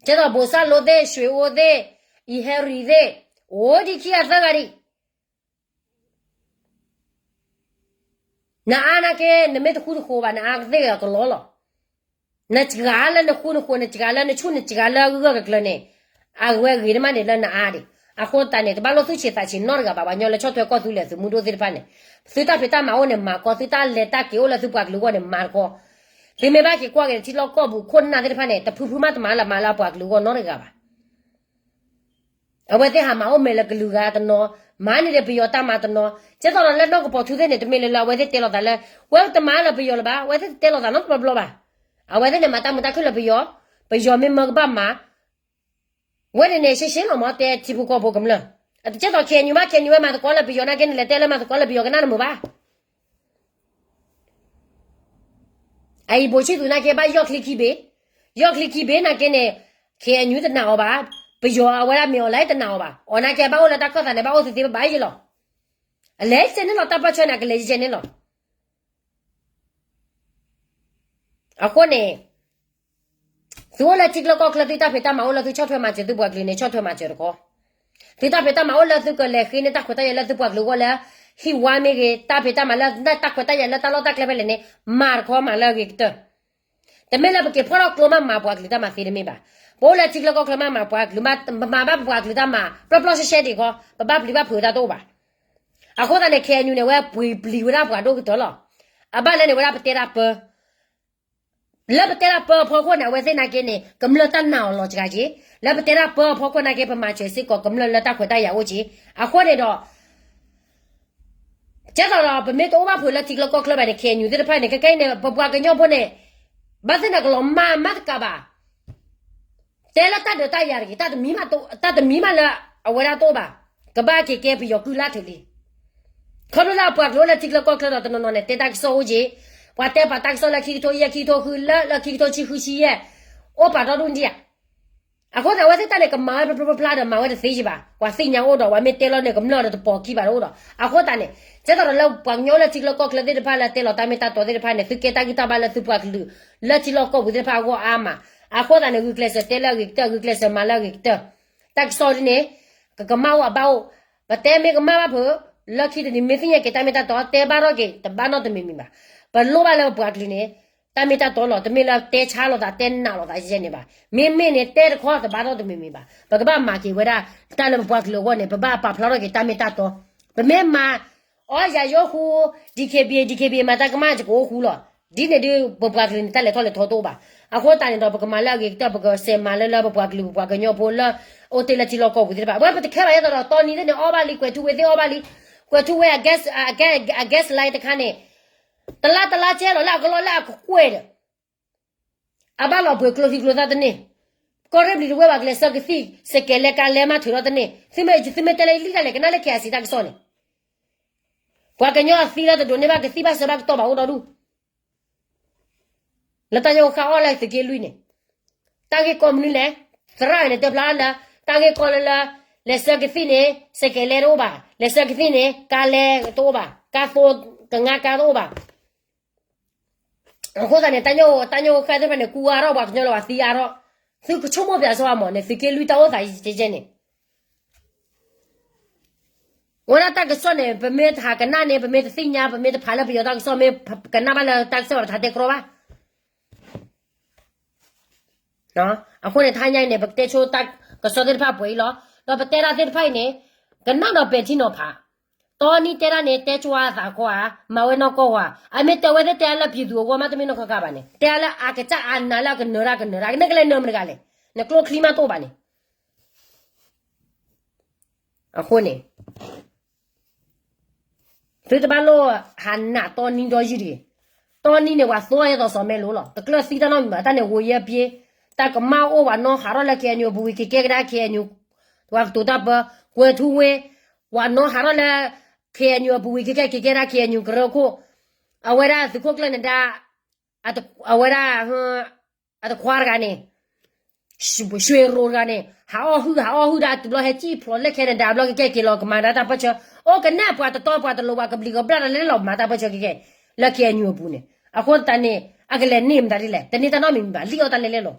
ကဲသိးဘိၣ်စၢ်လိသ့ၣ် ရွှေအိသ့ၣ် အံၤဟဲရံၤသ့ၣ်, အိၣ်ဒံးခံဂၤသၢဂၤဒံး. နအါနာ်က့ နမ့ၢ်တဃူတဃိးဘၣ် နအါကသ့ၣ်ဂ့ၤကလီလီၤ. နစှၤလၢနဃူနဃိး နစှၤလၢနဆူၣ်နစှၤလၢအဂၢၢ်ကကျၢၤန့ၣ် အဝဲဂ့ၤတမံၤန့ၣ်လၢနအါဒံး. အဃိသတးန့ၣ် တဘၣ်လိၣ်သူၣ်ဆံးသးဆံးနီတဂၤဘၣ်. ပှၤကညီလၢဆီၣ်ထွဲကီၢ်သူလ့ၤသုးမုၢ်ဒိၣ်သ့ၣ်တဖၣ်န့ၣ် သုတၢ်ဖံးတၢ်မၤအိၣ်န့ၣ် မၤကီ, သုတၢ်လဲၤတၢ်က့ၤအိၣ်လၢသုပှၤကလုာ်အဂီၢ်န့ၣ် မၤတကီ. သုမ့ၢ်ဘၣ်က့ၤကွၢ်က့ၤထံလီၢ်ကီၢ်ပူၤခိၣ်နၢ်သ့ၣ်တဖၣ်န့ၣ် တဖုဖုမးတမၤလၢမၤလၢအပှၤကလုာ်အဂီၢ်နီတဂၤဘၣ်. အဝဲသ့ၣ်ဟးမၤအိၣ်မဲာ်လၢကလုာ်ဂၤတနီၤ, မၤန့ၢ်ဒီးပယီၤတၢ်မၤတနီၤ, ကဲသိးဒီးလၢနီၢ်ကပီၤထူသ့ၣ်န့ၣ် တမ့ၢ်လၢလၢအဝဲသ့ၣ်တဲလီၤသးလၢ ဝဲတမၤလၢပယီၤလၢၤဘၣ်, အဝဲသ့ၣ်တတဲလီၤသးနီတဘျီဘျီဘၣ်. အဝဲသ့ၣ်န့ၣ်မၤတၢ်မုာ်တၢ်ခုၣ်လၢပယီၤ, ပယီၤမ့ၢ်မၢကဘၣ်မၤ ဝဲန့ၣ်န့ၣ် ရှဲရှဲလီၤမ့ၢ် တဲထံဖိကီၢ်ဖိကမျၢၢ်, အတကဲသိး KNU မး KNU ဝဲမၤသကိးလၢပယီၤနာ်က့န့ၣ် လဲၤတဲလၢမၤသကိးလၢပယီၤကနၣ်တမုာ်ဘၣ်. အအံၤဘိၣ်ဆံၣ်သူနာ်က့ ဘၣ်ယီၢ်ချံခံဘ့ၣ်, ယီၢ်ချံခံဘ့ၣ်နာ်က့န့ၣ် KNU တနာ်အီၤဘၣ်, ပယီၤအဝဲဒၣ်မ့ၢ်အီၤလၢတနာ်အီၤဘၣ်. အီၤနာ်က့ဘၣ်အိၣ်လၢတၢ်ခီၣ်သးန့ၣ် ဘၣ်အိၣ်သ့သ့ဘၣ်ဘၣ်ယဲလီၤ. အလဲၤကဲန့ၣ်လီၤ တၢ်ပၢၢ်ဆၢန့ၣ် အကလဲၤကဲန့ၣ်လီၤ. အဃိန့ၣ် သုအိၣ်လၢထံချၢကီၢ်ချၢ သုတၢ်ဖံးတၢ်မၤအိၣ်လၢသုဆီၣ်ထွဲမၤစၢၤသုပှၤကလုာ်န့ၣ် ဆီၣ်ထွဲမၤစၢၤတခီ, သုတၢ်ဖံးတၢ်မၤအိၣ်လၢသုကလဲၤဃ့န့ၢ်တၢ်ခွဲးတၢ်ယာ်လၢသုပှၤကလုာ်အဂီၢ်လၢ ဟံၣ်ဝါမ့ၢ်ဂ့ၤ, တၢ်ဖံးတၢ်မၤလၢတၢ်ခွဲးတၢ်ယာ်လၢတၢ်လီၢ်တၢ်ကျဲဖဲလဲၣ်န့ၣ် မၤတခီမၤလၢအဂ့ၤကတၢၢ်. တမ့ၢ်လၢပက့ၤဖီၣ်ထီၣ်ကျိမးမၤပှၤကလုာ်တၢ်မၤသ့တမ့ၢ်ဘၣ်. ပအိၣ်လၢထံချၢကီၢ်ချၢမးမၤပှၤကလုာ်, ပမၤဘၣ်ပပှၤကလုာ်တၢ်မၤ ပျီပျီရှဲရှဲဒံးခီ, ပဘၣ်ပျံၤဘၣ်ဖုးတၢ်တအိၣ်ဘၣ်. အဃိသတးန့ၣ် KNU န့ၣ် အဝဲပှ့ၤပျံၤဝဲဒၣ်ပှၤဒိၣ်ကတၢၢ်လီၤ. အဘၣ်လဲၣ်န့ၣ် ဝဲဒၣ်ပတဲတၢ်ပၢ လၢပတဲတၢ်ပၢအဖီခိၣ်န့ၣ် အဝဲသ့ၣ်နာ်က့န့ၣ် ကမျၢၢ်တၢ်နာ်အီၤလီၤစှၤက့ၤ, လၢပတဲတၢ်ပၢအဖီခိၣ်နာ်က့ ပမၤစၢၤစ့ၢ်ကီးကမျၢၢ်လၢတၢ်ခွဲးတၢ်ယာ်အိၣ်က့ၤ. အဃိန့ၣ်ဒီး ကဲသိးဒီး ပမ့ၢ်တအိၣ်ဘၣ်ဖုးလၢထံချၢကီၢ်ချၢဘၣ်န့ၣ် KNU သ့ၣ်တဖၣ်န့ၣ် ခဲကဲအံၤန့ၣ် ပပှၤကညီဖိန့ၣ် ဘၣ်သ့ၣ်န့ၣ်ကလီၤမၢ်မးတကးဘၣ် တဲလၢတၢ်ဒုးတၢ်ယၤတဂ့ၤ, တၢ်တမံၤမးလၢအဝဲဒၣ်တအိၣ်ဘၣ်, ကဘၣ်က့ၤကဲပယီၤကုၢ်လၢ်ထုးလံ. ခီဖျိလၢအပှၤကလုာ်အိၣ်လၢထံချၢကီၢ်ချၢဒီးတနီၤနီၤန့ၣ် တဲတၢ်ကစီၣ်အိၣ်က့ၤ, ပှၤတဲပာ်တၢ်ကစီၣ်လၢခံကထိယဲၢ် ခံကထိဃု လၢလၢခံကထိဆံဃုဆံယဲၢ် အိၣ်ပာ်တီဒူၣ်ဒံးဧါ. အဃိသတး အဝဲသ့ၣ်တၢ်န့ၣ် ကမၤဝဲဖျိဖျိဖျါဖျါဒီးမၤဝဲတသ့က့ၤဘၣ်, ပှၤသ့ၣ်ညါအိၣ်ဒီး ပှၤမ့ၢ်တဲလီၤန့ၣ် ကမျၢၢ်ဒီးတပိာ်ခံဘၣ်တအိၣ်ဒီး. အဃိသတးန့ၣ် ကဲသိးဒီးလၢပှၤကညီအိၣ်လၢထံချၢကီၢ်ချၢသ့ၣ်တဖၣ်လၢတဲလီၤတၢ်မ့ၢ်တၢ်တီသ့ၣ်တဖၣ်န့ၣ် သုကဲတၢ်ဂံၢ်တၢ်ဘါလၢသုပှၤကလုာ် လၢထံလီၢ်ကီၢ်ပူၤသ့ၣ်တဖၣ်အဂီၢ်အါမး. အဃိသတးန့ၣ် ဂုာ်ကျဲးစၢးတဲလၢအဂ့ၤကတၢၢ်, ဂုာ်ကျဲးစၢးမၤလၢအဂ့ၤကတၢၢ်. တၢ်ကစီၣ်ဒ်န့ၣ် ကကမၣ်အိၣ်အဘၣ်အိၣ်, ပတဲမ့ၢ်ကမၣ်ဘၣ်ဖုး, လၢခံတနံၤမ့ၢ်သ့ၣ်ညါက့ၤတၢ်မ့ၢ်တၢ်တီ တဲဘၣ်ထီၣ်က့ၤ တဘၣ်နီတမံၤမံၤဘၣ်. ပလိၣ်ဘၣ်လၢပပှၤကလုာ်န့ၣ် တၢ်မ့ၢ်တၢ်တီလီၤ, တမ့ၢ်လၢတဲဆါလိာ်သး တဲနာ်လိာ်သးယဲန့ၣ်ဘၣ်. မ့မ့ၢ်န့ၣ် တဲတခီတဘၣ်နီတမံၤမံၤဘၣ်. ပကဘၣ်မၤက့ၤဝဲဒၣ် တၢ်လၢပပှၤကလုာ်အဂီၢ်န့ၣ် ပဘၣ်ပာ်ဖျါထီၣ်က့ၤတၢ်မ့ၢ်တၢ်တီ. ပမ့ၢ်မၤ အီယၤယိဃူ DKBA DKBA မၤတၢ်ကမၣ် ယကအိၣ်ဃူလီၤ. ဒ်န့ၣ်ဒုး ပပှၤကလုာ်န့ၣ် တၢ်လဲၤထီၣ်လဲၤထီတအိၣ်ဘၣ်. အဃိသတးန့ၣ်ဒီး ပကမၤလၢအဂ့ၤကတၢၢ်, ပကစဲးမၤလၢလၢပပှၤကလုာ် ပပှၤကညီဖိလၢ အိၣ်တ့ၢ်လၢထံလီၢ်ကီၢ်ပူၤသ့ၣ်တဖၣ်. အဝဲပတခဲဘၣ် ယဲသိးဒီး တီနံၤသ့ၣ်န့ၣ် အီၣ်ဘၣ်လံ, ကွဲးထူဝ့သ့ၣ်အီၣ်ဘၣ်လံ, ကွဲးထူဝ့ အ gas, အ gas line တခါန့ၣ် တလါတလါကဲလီၤလၢအကလီၢ်လၢအကကွဲၢ်ဒီး အဘၣ်လီၤပှ့ၤကျိချံကျိသၣ်တန့ၢ်, ကီၢ်ရ့ၣ်ပျံၤတဝဲဘၣ် ကလဲၤဆှၢကသံၣ်, စကဲးလဲၤကါလဲၤမၤထုးထီၣ်တန့ၢ်, သုမ့ၢ်သုမ့ၢ်တဲလၢလံတၢ်လဲၣ် ကနၣ်လၢ KIC တၢ်ကစီၣ်န့ၣ်, ပှၤကညီအသံလၢတဒိးန့ၢ်ဘၣ်ကသံၣ်ဘၣ်စၢၤဘၣ်ကတီၢ်ဘၣ်အိၣ်ဒီဒူၣ်, လၢတၢ်ညိၣ်ဃာ်အီၣ်လၢသုးက့လွံၢ်န့ၣ်, တၢ်ဂ့ၢ်ကီမနုၤလဲၣ်, သရၣ်န့ၣ်တဲဖျါလၢ, တၢ်ဂ့ၢ်ကီလၢလၢ, လဲၤဆှၢကသံၣ်န့ၣ် စကဲးလဲၤတအိၣ်ဘၣ်, လဲၤဆှၢကသံၣ်န့ၣ် ကါလဲၤတအိၣ်ဘၣ်, ကါသိကငါကါတအိၣ်ဘၣ် အဃိသတးန့ၣ် တၢ်ညိၣ်ဃာ်သ့ၣ်တဖၣ်န့ၣ် ကူအါထီၣ်ပှၤကညီလၢပှၤသံအါထီၣ်, သုကဆိကမိၣ်ပၠးစ့ၢ်ကီးမးန့ၣ် သုးက့လွံၢ်တၢ်အိၣ်သးယဲန့ၣ်, ဝဲဒၣ်တၢ်ကစီၣ်န့ၣ် ပမ့ၢ်တဟးကနၣ်န့ၣ် ပမ့ၢ်တသ့ၣ်ညါ ပမ့ၢ်တဖးလၢပယီၤတၢ်ကစီၣ် မ့ၢ်ကနၣ်ဘၣ်လၢတၢ်ကစီၣ်ဘၣ် ပတဟးတဲကြီဘၣ် အဃိန့ၣ် တဟါညါအံၤန့ၣ် ပကတဲဆိတၢ်ကစီၣ်သ့ၣ်တဖၣ်ပှဲၤအံၤလီၤ. ဒီးပတဲတၢ်သ့ၣ်တဖၣ်အံၤန့ၣ် ကနၣ်ဒီးပဲာ်ထံနီၤဖး, တီနံၤတဲတၢ်န့ၣ် တဲကၠွါအသးခီဧါ, မၤဝဲနီၢ်ကီၢ်ဝါ, အမ့ၢ်တဲဝဲသ့ၣ်တဲလၢပျံၤသူအဂီၢ်မး တမ့ၢ်နီၢ်ကီၢ်ကါဘၣ်န့ၣ် တဲလၢအကစၢ်အနးလၢအကနၢၤတၢ်ကနၢၤတၢ် နကလဲၤနၢၤမတဂၤလဲၣ်, နကျိချံမးတအိၣ်ဘၣ်န့ၣ် အဃိန့ၣ် သုတဘၣ်လိၣ်ဟးနာ်တီနံၤဒီယုၢ်တဂ့ၤ. တီနံၤန့ၣ် ပှၤသိအသိးစီၤမဲလိလီၤ. တကျၢၢ်သံတၢ်နီတမံၤဘၣ်, တၢ်န့ၣ်ဂိၤယဲပျ့, တၢ်ကမၣ်အိၣ် ပှၤနီၣ်ဟးထီၣ်လၢ KNU အပူၤဝံၤ က့ၤကဲကဒါ KNU, ပှၤကတိၤတၢ်ပၢ, ကွဲၤထူဝ့, ပှၤနီၣ်ဟးထီၣ်လၢ KNU အပူၤဝံၤ က့ၤကဲ က့ၤကဲဒၣ် KNU ကရၢခိၣ်, အဝဲဒၣ်သုးခိၣ်ကျၢၢ်နဒါ, အဝဲဒၣ် အတခွါတဂၤန့ၣ် ရွှေရိၤတဂၤန့ၣ် ဟးအီၣ်ဟုၣ် ဟးအီၣ်ဟုၣ်ဒၣ်တုၤဘျီ ဟဲစံၣ်ဖျိးလၢ Canada ဘျီ ကကဲက့ၤလီၤ ကမၤဒၣ်တၢ်ပၢၢ်ဆၢ, အိၣ်ကနၣ်ပှၤတတီပှၤတလိၤ ပှၤကဘျံးကဘျၣ်တၢ်လဲၣ်လီၤ မၤတၢ်ပၢၢ်ဆၢကကဲ လၢ KNU အပူၤန့ၣ်. အဃိသတးန့ၣ် အကလဲၤန့ၢ်မတၤဒ်လဲၣ်, တန့ၢ်တၢ်နီတမံၤဘၣ်, လံၣ်အီၣ်တၢ်လဲၣ်လဲၣ်လီၤ.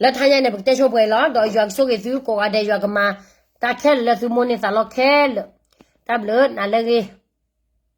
လၢထါညါန့ၣ် ပကတဲဆိပှဲၤလီၤ, ဒီးယွၤကဆိၣ်ဂ့ၤသုကိးဂၤဒဲး, ယွၤကမၤတၢ်ခဲလၢာ်လၢသုမိၣ်န့ၢ်သးလီခဲလၢာ်. တၢ်ဘျုးနၤလၢအဂ့ၤ.